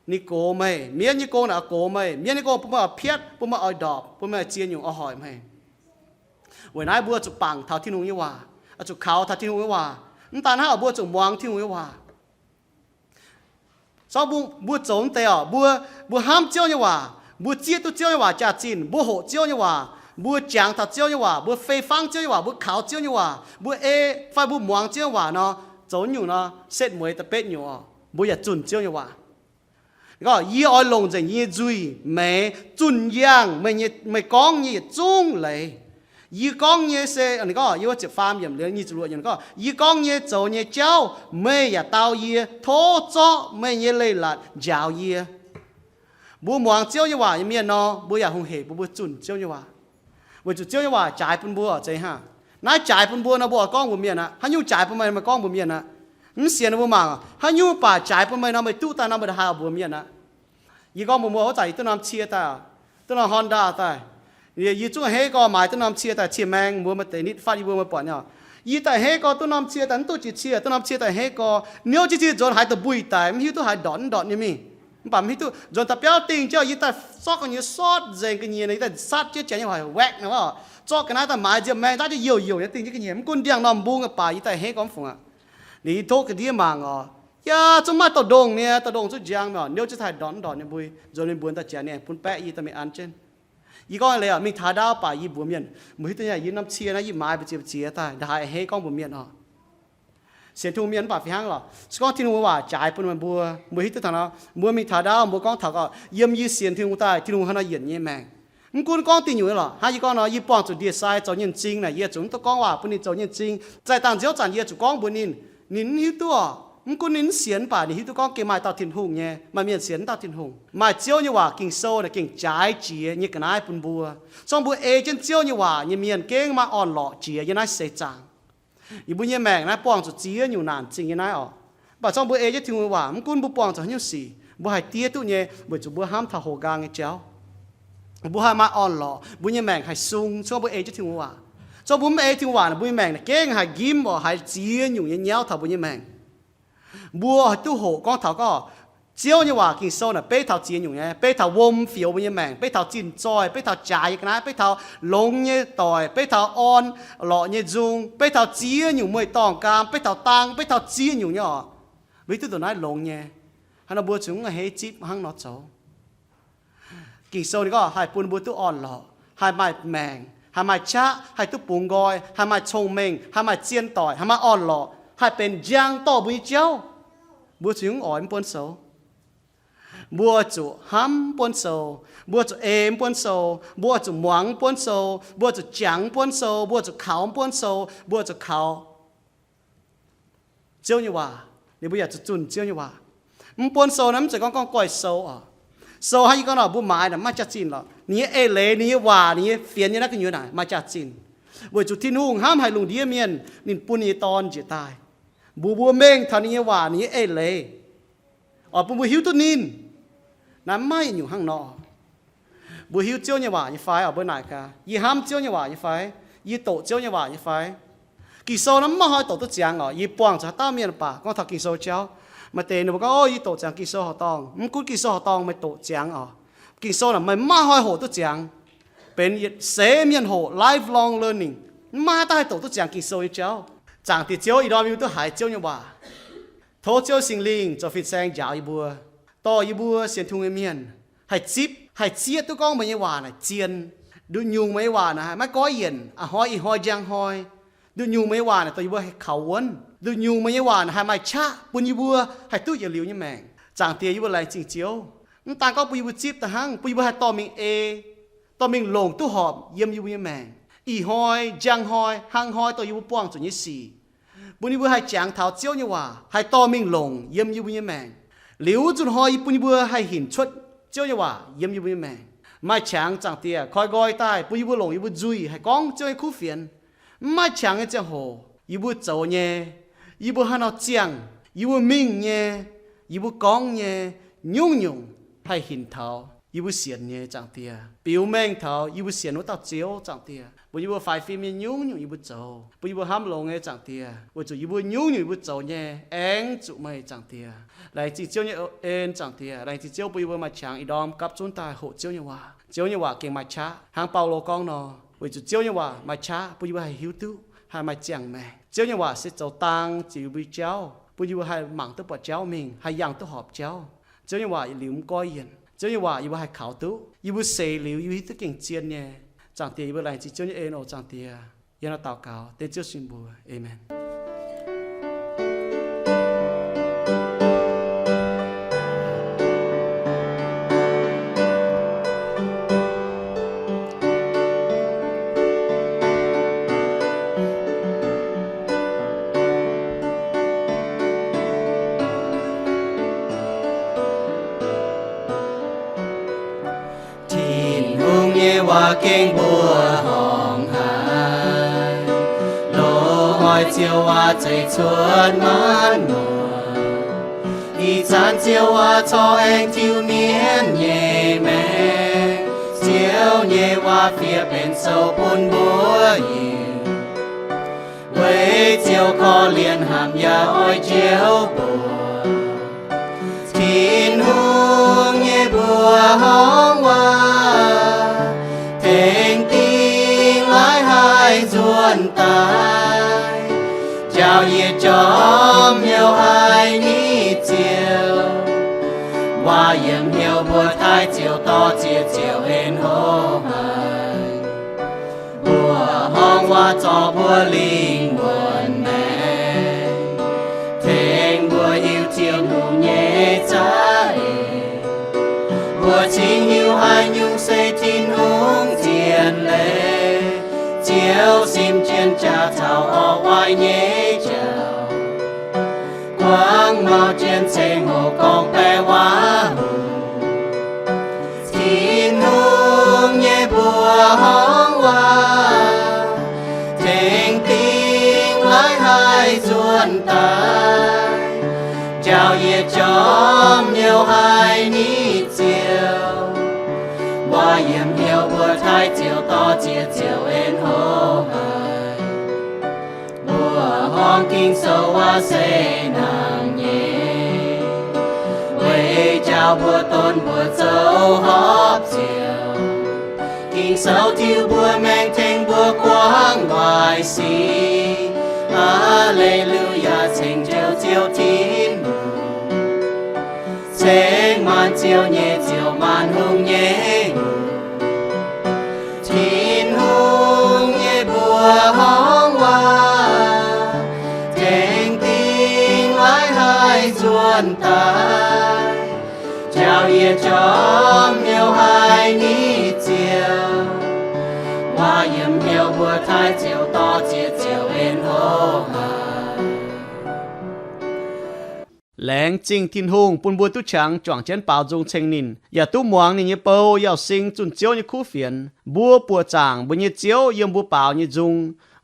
Ninh gox meih. Mienv nyei gong naaic oix gox meih. Mienv nyei gong bun meih oix piatv, bun meih oix ndorpc, bun meih oix ziex nyungc, oix hoic meih. Weic naaiv mbuo zuqc bangc taux Tin-Hungh nyei waac, zuqc kaux taux Tin-Hungh nyei waac. Mv daan hnangv, mbuo zuqc muangx Tin-Hungh nyei waac. Dorh mbuo, mbuo zoux mv deix oc, mbuo, mbuo hnamv Ziouv nyei waac, mbuo zieqv duqv Ziouv nyei waac jaax-zinh, mbuo hoqc Ziouv nyei waac, mbuo jangx taux Ziouv nyei waac, mbuo fei fangv Ziouv nyei waac, mbuo kaux Ziouv nyei waac, mbuo ei fai mbuo muangx Ziouv nyei waac nor, zoux nyungc nor, setv mueiz da'betv nyungc oc, mbuo yaac zunh Ziouv nyei waac. Gorngv, yie oix longc nzengc yie nyei nzuih, meix, zunh yangh meih nyei, meih gorngv nyei yietc zungv leiz. Yie gorngv nyei se, ninh gorngv, yie wuov ziepc faam yiemc liuz nyic ziepc luoqc yiemc gorngv, yie gorngv nyei, zoux nyei jauv, meih yaac dau yie. Tov zorqv meih nyei leiz-latc njaaux yie. Mbuo muangx Ziouv nyei waac nyei mienh nor, mbuo yaac hungh hec bun mbuo zunh Ziouv nyei waac. Weic zuqc Ziouv nyei waac jaaix bun mbuo oc, zeiz hnangv. Naaiv jaaix bun mbuo nor, mbuo oix gorngv mbuox mienh aqv. Haaix nyungc jaaix bun meih, meih gorngv mbuox mienh aqv. Mv sienx mbuo mangc, haaix nyungc baac jaaix bun meih nor, meih duqv daaih nor, meih ndongc haaix oix mbuox mienh aqv. Yie gorngv mbuox mbuo, wuov zanc yie duqv norm cie daaih, duqv norm Honda daaih. Yie zungv a'hneiv gorx maaiz duqv norm cie daaih, cie maeng, mbuo maaih deix nitv fatv yie mbuo maaih buatc nyei. Yie daaih a'hneiv gorx duqv norm cie daaih, mv duqv jiex cie, duqv norm cie daaih a'hneiv gorx, niouv jienv cie nzuonx haaix da'mbuih daic, mv hiuv duqv haaix ndortv ndortv nyei mingh. Mv baac mv hiuv duqv nzuonx da'biauv dingh jienv, yie daaih zorqv ga'nyiec sortv nzengc ga'nyiec, yie daaih satv jienv janx nyei hoic wack nor, zorqv ga'naaiv daaih maaiz nziemh maeng, zatv jienv youc youc nyei dingh jienv ga'nyiec. Mv gunv ndiangx normh mbung baac yie daaih a'hneiv gorx mv fungc aqv. Ninh yie tov ga'ndiev mangc oc. Yaac zungv maaih dorh ndongh nyei, dorh ndongh zungv njang mi'aqv, niouv jienv haaix ndortv ndortv nyei mbuo, nzuonx mingh mbuonx daaih jaax ninh bun baeqv yie daaih mingh an jienv. Yie gorngv leiz oc, mingh taux ndaauv baac yie mbuox mienh, mbuo hiuv duqv nyei, yie norm cie naaiv yie maaiz mbu'ziex mbu'ziex daaih, ndongc haaix a'hneiv gorngv mbuox mienh oc. Sienx Tin-Hungh mienh mv baac fih hnangv lorqc. Se gorngv Tin-Hungh waac jaaix bun meih mbuo, mbuo hiuv duqv taux nor, mbuo mingh taux ndaauv mbuo gorngv taux gorngv, yiem yie sienx Tin-Hungh daaih, Tin-Hungh haaix nor yienc yie nyei maengc. Mv gunv gorngv diuh nyungc nyei lorqc. Hnangv yie gorngv nor, yie buangh zuqc ndie-sai zoux nyienh zing naaic, yie zungv mv duqv gorngv waac bun ninh zoux nyienh zing. Zaih dangh nziouv zanc yie zuqc gorngv mbuox ninh, ninh mv hiuv duqv oc. Mv gunv ninh mv sienx mv baac ninh hiuv duqv gorngv gengh maaih dauh Tin-Hungh nyei, maaih mienh sienx mv dauh Tin-Hungh. Maaih Ziouv nyei waac Ging-Sou naaic gengh jaaix jiex nyei ga'naaiv bun mbuo. Zorngv mbuo ei jienv Ziouv nyei waac nyei mienh gengh maaih orn-lorqc jiex yiem naaiv seix zaangc. Yie mbuo nyei maengc naaiv buangh zuqc ziex nyungc naanc zingh nyei naaiv oc. Mv baac zorngv mbuo ei jienv Tin-Hungh waac, mv gunv mbuo buangh zuqc haaix nyungc sic, mbuo haih diev duqv nyei, weic zuqc mbuo hnamv taux hoqc nqaang nyei jauv. Mbuo haih maaih orn-lorqc, mbuo nyei maengc haih sung, se gorngv mbuo ei jienv Tin-Hungh waac. Zorngv mbuo mv ei Tin-Hungh waac, mbuo nyei maengc naaic gengh haih nqimv oc, haih ziex nyungc nyei nyauv taux mbuo nyei maengc. Mbuo haih duqv hoqc gorngv taux gorngv, Ziouv nyei waac Ging-Sou naaic beiv taux ziex nyungc nyei, beiv taux wuom fioux mbuo nyei maengc, beiv taux zinh zoih, beiv taux jaaix nyei ga'naaiv, beiv taux longx nyei doic, beiv taux orn-lorqc nyei nzung, beiv taux ziex nyungc mueiz-dorngh gaam, beiv taux dang, beiv taux ziex nyungc nyei oc. Mbuo hiuv duqv ndongc naaiv longx nyei. Hnangv nor mbuo zuqc mv a'hneiv zipv hnangv nor zoux. Ging-Sou ninh gorngv haih bun mbuo duqv orn-lorqc, haih maaih maengc, haih maaih qaqv, haih duqv bungx nqoi, haih maaih cong-mengh, haih maaih zien doic, haih maaih orn-lorqc, haih benx njang dorh mbuo nyei jauv. Mbuo zuqc mv oix mv buonv sou. Mbuo zuqc hnamv mv buonv sou. Mbuo zuqc ei mv buonv sou. Mbuo zuqc muangx mv buonv sou. Mbuo zuqc jangx mv buonv sou. Mbuo zuqc kaux mv buonv sou. Mbuo zuqc kaux Ziouv nyei waac. Ninh mbuo yaac zuqc zunh Ziouv nyei waac. Mv buonv sou naaiv mv zeiz gorngv gorngv goiv sou oc. Sou hnangv yie gorngv nor, mbuo maaiz naaic maaih jaax-zinh lorqc. Ninh nyei eix leiz, ninh nyei waac, ninh nyei fienx nyei naaiv gu'nyuoz naaic maaih jaax-zinh. Weic zuqc Tin-Hungh hnamv haic lungh ndiev mienh, ninh bun ninh nyei Dorn njiec daaih. Mbuox mbuo mengh taux ninh nyei waac, ninh nyei eix leiz, oix bun mbuo hiuv duqv ninh. Naaiv maiv nyungc hnangv nor. Mbuo hiuv Ziouv nyei waac nyei fai? Oc, mbuo naaic gaax, yie hnamv Ziouv nyei waac nyei fai? Yie doqc Ziouv nyei waac nyei fai? Ging-Sou naaiv maiv maaih hnoi doqc duqv ziangx oc. Yie buangh zuqc haaix dauh mienh baac gorngv taux Ging-Sou jauv, maaih deix ninh mbuo gorngv, o, yie doqc ziangx Ging-Sou horqc dorngh. Mv gunv Ging-Sou horqc dorngh meih doqc ziangx oc, Ging-Sou naaic meih maiv maaih hnoi hoqc duqv ziangx. Benx yietc seix mienh hoqc, lifelong learning. Maiv maaih dauh haih doqc duqv ziangx Ging-Sou nyei jauv. Zaangc Diex Ziouv, ih ndorm yie mbuo duqv haiz Ziouv nyei waac. Tov Ziouv Singx Lingh zoux fin-saeng njaaux yie mbuo, dorh yie mbuo sienx Tin-Hungh nyei mienh haih zipv, haih zieqv duqv gorngv meih nyei waac naaic zien. Nduqc nyungc meih nyei waac naaic haih maiv goiv yienc, a'hnoi ih hnoi njang hnoi. Nduqc nyungc meih nyei waac naaic dorh yie mbuo haih kaux wuonv. Nduqc nyungc meih nyei waac naaic haih maaih qaqv bun yie mbuo haih duqv yietc liuz nyei maengc. Zaangc Diex, yie mbuo laengz zingh Ziouv. Mv daan gorngv bun yie mbuo zipv daaih hnangv, bun yie mbuo haih dorh mingh ei, dorh mingh longc duqv horpc yiem yie mbuo nyei maengc. Ih hnoi, njang hnoi, hnangv hnoi dongh yie mbuo buangh zuqc nyei sic, bun yie mbuo haih jangx taux Ziouv nyei waac, haih dorh mingh longc yiem yie mbuo nyei maengc. Liuz nzunc hnoi yie bun yie mbuo haih hinc cuotv Ziouv nyei waac yiem yie mbuo nyei maengc. Maaih qangx, Zaangc Diex, koi nqoi daaih bun yie mbuo longc yie mbuo nzuih haih gorngv Ziouv nyei kuv fienx. Mv maaih qangx nyei ziangh hoc yie mbuo zoux nyei, yie mbuo haaix nor ziangh, yie mbuo mingh nyei, yie mbuo gorngv nyei, nyungc-nyungc haih hinc taux yie mbuo sienx nyei, Zaangc Diex. Biux mengh taux yie mbuo sienx wuov dauh Ziouv, Zaangc Diex, bun yie mbuo faix fim nyei nyungc-nyungc yie mbuo zoux, bun yie mbuo hnamv longx nyei, Zaangc Diex, weic zuqc yie mbuo nyungc-nyungc yie mbuo zoux nyei aengx zuqc meih, Zaangc Diex. Laengz zingh Ziouv nyei en, Zaangc Diex. Laengz zingh Ziouv bun yie mbuo maaih qangx ih ndorm gapv zunv daaih hoqc Ziouv nyei waac. Ziouv nyei waac gengh maaih qaqv hnangv Baulo gorngv nor, weic zuqc Ziouv nyei waac maaih qaqv bun yie mbuo haih hiuv duqv, haih maaih ziangh maengc. Ziouv nyei waac se zoux dang ziux yie mbuo nyei jauv, bun yie mbuo haih mangc duqv buatc jauv mingh, haih yangh duqv horpc jauv. Ziouv nyei waac yietc liuz mv goiv yienc. Ziouv nyei waac yie mbuo haih kaux duqv, yie mbuo seix liuz yie mbuo hiuv duqv gengh zien nyei. Zaangc Diex, yie mbuo laengz zingh Ziouv nyei en oc. Zaangc Diex, yie nor daux gaux dengv Ziouv sin mbuox. Aamen. Tin-Hungh nyei waac gengh mbuoqc horngh haic. Loz-hnoi Ziouv waac zeiz cuotv maanc muotc. Ih zanc Ziouv waac corc aengx tiuv mienv nyei maengc. Ziouv nyei waac fiev benx sou bun mbuo yiem. Weic Ziouv korv-lienh hnamv yaac oix njoux mbuo. Tin-Hungh nyei mbuoqc horngh waac tengx dingh laaix haih nzuonx daaih, njaaux yietc jorm hnyouv haic ni Ziouv. Waac yiem hnyouv mbuo taaih Ziouv dorh ziex ziouc en hlo haic. Mbuoqc horngh waac zorc mbuo lingh wuonh maengc, tengx mbuo hiuv Tin-Hungh nyei za'eix. Mbuo cingx hiuv haaix nyungc se Tin-Hungh zien leiz. Ziouv simv jienv jaax caux orv waaic nyei jauv, kuangv mauv jienv ceng-hoc gorngv baeqc waac-hungh. Tin-Hungh nyei mbuoqc horngh waac tengx dingh laaix haih nzuonx daaih, njaaux yietc jorm hnyouv haic ni Ziouv. Waac yiem hnyouv mbuo taaih Ziouv dorh ziex ziouc en hlo haic. Mbuoqc horngh Ging-Sou waac se nangh nyei, weic njaaux mbuo donv mbuo zoux horpc Ziouv. Ging-Sou tiuv mbuo maengc tengx mbuo guangc waaic sic. Haa^le^lu^yaa, ceng-Ziouv, Ziouv Tin-Hungh, ceng maanc ziouv nyei Ziouv, maanc hungh nyei Tin-Hungh nyei mbuoqc horngh waac tengx dingh laaix haih nzuonx daaih, njaaux yietc jorm hnyouv haic ni Ziouv. Waac yiem hnyouv mbuo taaih Ziouv dorh ziex ziouc en hlo haic. Laengz zingh Tin-Hungh bun mbuo duqv qangx juangc jienv baaux nzung ceng ninh, yaac duqv muangx ninh nyei bou, yaac sing zunh Ziouv nyei kuv fienx. Mbuo buoqc zaangc mbuo nyei Ziouv yiem mbuo baaux nyei nzung,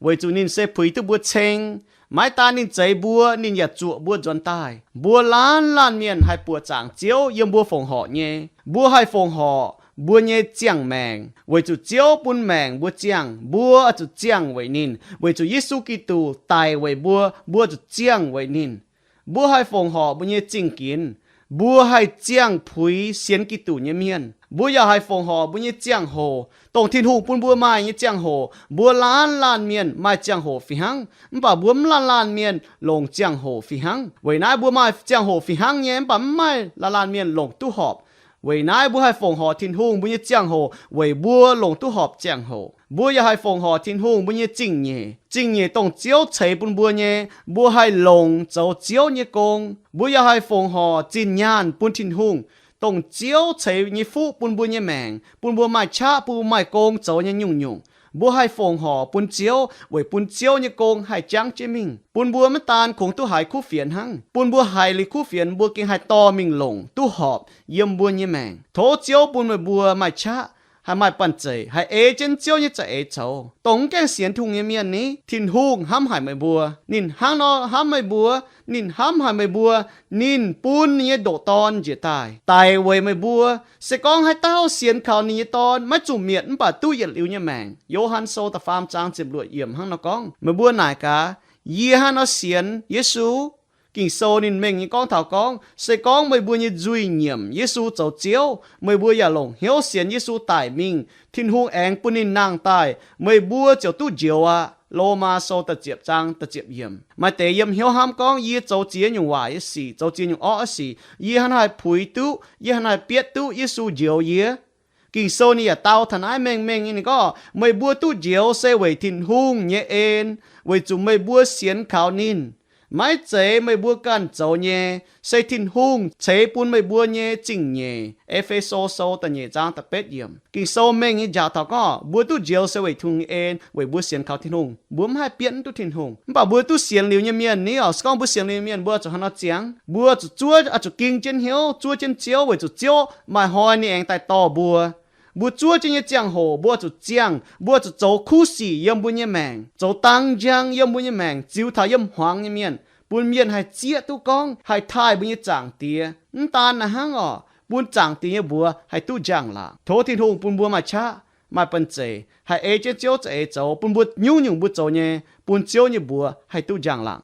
weic zuqc ninh se puix duqv mbuo ceng. Maiv daan ninh zeix mbuo, ninh yaac zuoqc mbuo nzuonx daaih. Mbuo laanh laanh mienh haih buoqc zaangc Ziouv yiem mbuo fongc horc nyei. Mbuo haih fongc horc mbuo nyei ziangh maengc, weic zuqc Ziouv bun maengc mbuo ziangh. Mbuo oix zuqc ziangh weic ninh, weic zuqc Yesu Giduc daic weic mbuo, mbuo zuqc ziangh weic ninh. Mbuo haih fongc horc mbuo nyei zingh ginx. Mbuo haih ziangh puix sienx Giduc nyei mienh. Mbuo yaac haih fongc horc mbuo nyei ziangh hoc, dongh Tin-Hungh bun mbuo maaih nyei ziangh hoc. Mbuo laanh laanh mienh maaih ziangh hoc fih hnangv, mv baac mbuo mv laanh laanh mienh longc ziangh hoc fih hnangv. Weic naaiv mbuo maaih ziangh hoc fih hnangv nyei, mv baac mv maaih laanh laanh mienh longc duqv horpc. Weic naaiv mbuo haih fongc horc Tin-Hungh mbuo nyei ziangh hoc weic mbuo longc duqv horpc ziangh hoc. Mbuo yaac haih fongc horc Tin-Hungh mbuo nyei zingh nyeic. Zingh nyeic dongh Ziouv ceix bun mbuo nyei, mbuo haih longc zoux Ziouv nyei gong. Mbuo yaac haih fongc horc zinh nyaanh bun Tin-Hungh, dongh Ziouv ceix nyei fuqv bun mbuo nyei maengc, bun mbuo maaih qaqv, bun mbuo maaih gong zoux nyei nyungc-nyungc. Mbuo haih fongc horc bun Ziouv weic bun Ziouv nyei gong haih jangv jienv mingh, bun mbuo maiv daan kungx duqv haiz kuv fienx hnangv, bun mbuo haiz liuz kuv fienx mbuo gengh haih dorh mingh longc duqv horpc yiem mbuo nyei maengc. Tov Ziouv bun meih mbuo maaih qaqv, haih maaih banh zeic, haih ei jienv Ziouv nyei za'eix coux. Dongh mv gaengh sienx Tin-Hungh nyei mienh ni, Tin-Hungh hnamv haic meih mbuo. Ninh hnangv nor hnamv meih mbuo. Ninh hnamv haic meih mbuo. Ninh bun ninh nyei ndoqc Dorn njiec daaih, daic weic meih mbuo. Se gorngv haaix dauh sienx kaux ninh nyei Dorn, maiv zuqc mietc mv baac duqv yietc liuz nyei maengc. Yo^han Sou da'faam zaang ziepc luoqc yiemc hnangv nor gorngv. Meih mbuo naaic gaax, yie hnangv nor sienx Yesu? Ging-Sou ninh mengh nyei gorngv taux gorngv, se gorngv meih mbuo nyei nzuih nyiemc Yesu zoux Ziouv, meih mbuo yaac longc hnyouv sienx Yesu daic mingh, Tin-Hungh aengx bun ninh nangh daaih, meih mbuo ziouc duqv njoux aqv. Lomaa Sou da'ziepc zaang da'ziepc yiemc. Maaih deix yiem hnyouv hnamv gorngv, yie zoux ziex nyungc waaic nyei sic, zoux ziex nyungc orqv nyei sic, yie hnangv naaiv haih puix duqv, yie hnangv naaiv haih bietv duqv Yesu njoux yie. Ging-Sou ninh yaac dau taux naaiv mengh mengh nyei, ninh gorngv, meih mbuo duqv njoux se weic Tin-Hungh nyei en, weic zuqc meih mbuo sienx kaux ninh. Maiv zeiz meih mbuo ganh zoux nyei, se Tin-Hungh ceix bun meih mbuo nyei zingh nyeic. E^fe^so Sou da'nyeic zaang da'betv yiemc. Ging-Sou mengh nyei njaaux taux gorngv mbuo duqv njoux se weic Tin-Hungh nyei en, weic mbuo sienx kaux Tin-Hungh. Mbuo mv haih bietv duqv Tin-Hungh. Mv baac mbuo duqv sienx liuz nyei mienh ni, oix gorngv mbuo sienx liuz nyei mienh, mbuo zuqc hnangv nor ziangx, mbuo zuqc zuov, oix zuqc ging jienv hnyouv zuov jienv Ziouv, weic zuqc Ziouv maaih hnoi ninh aengx daaih dorh mbuo. Mbuo zuov jienv nyei ziangh hoc mbuo zuqc ziangh, mbuo zuqc zoux kuv sic yiem mbuo nyei maengc, zoux dang njang yiem mbuo nyei maengc, ziux taux yiem hmuangx nyei mienh, bun mienh haih zieqv duqv gorngv haih taaih mbuo nyei Zaangc Diex. Mv daan naaiv hnangv orqc, bun Zaangc Diex nyei mbuox haih duqv njang-laangc. Tov Tin-Hungh bun mbuo maaih qaqv, maaih banh zeic, haih ei jienv Ziouv za'eix zoux, bun mbuo nyungc-nyungc mbuo zoux nyei, bun Ziouv nyei mbuox haih duqv njang-laangc.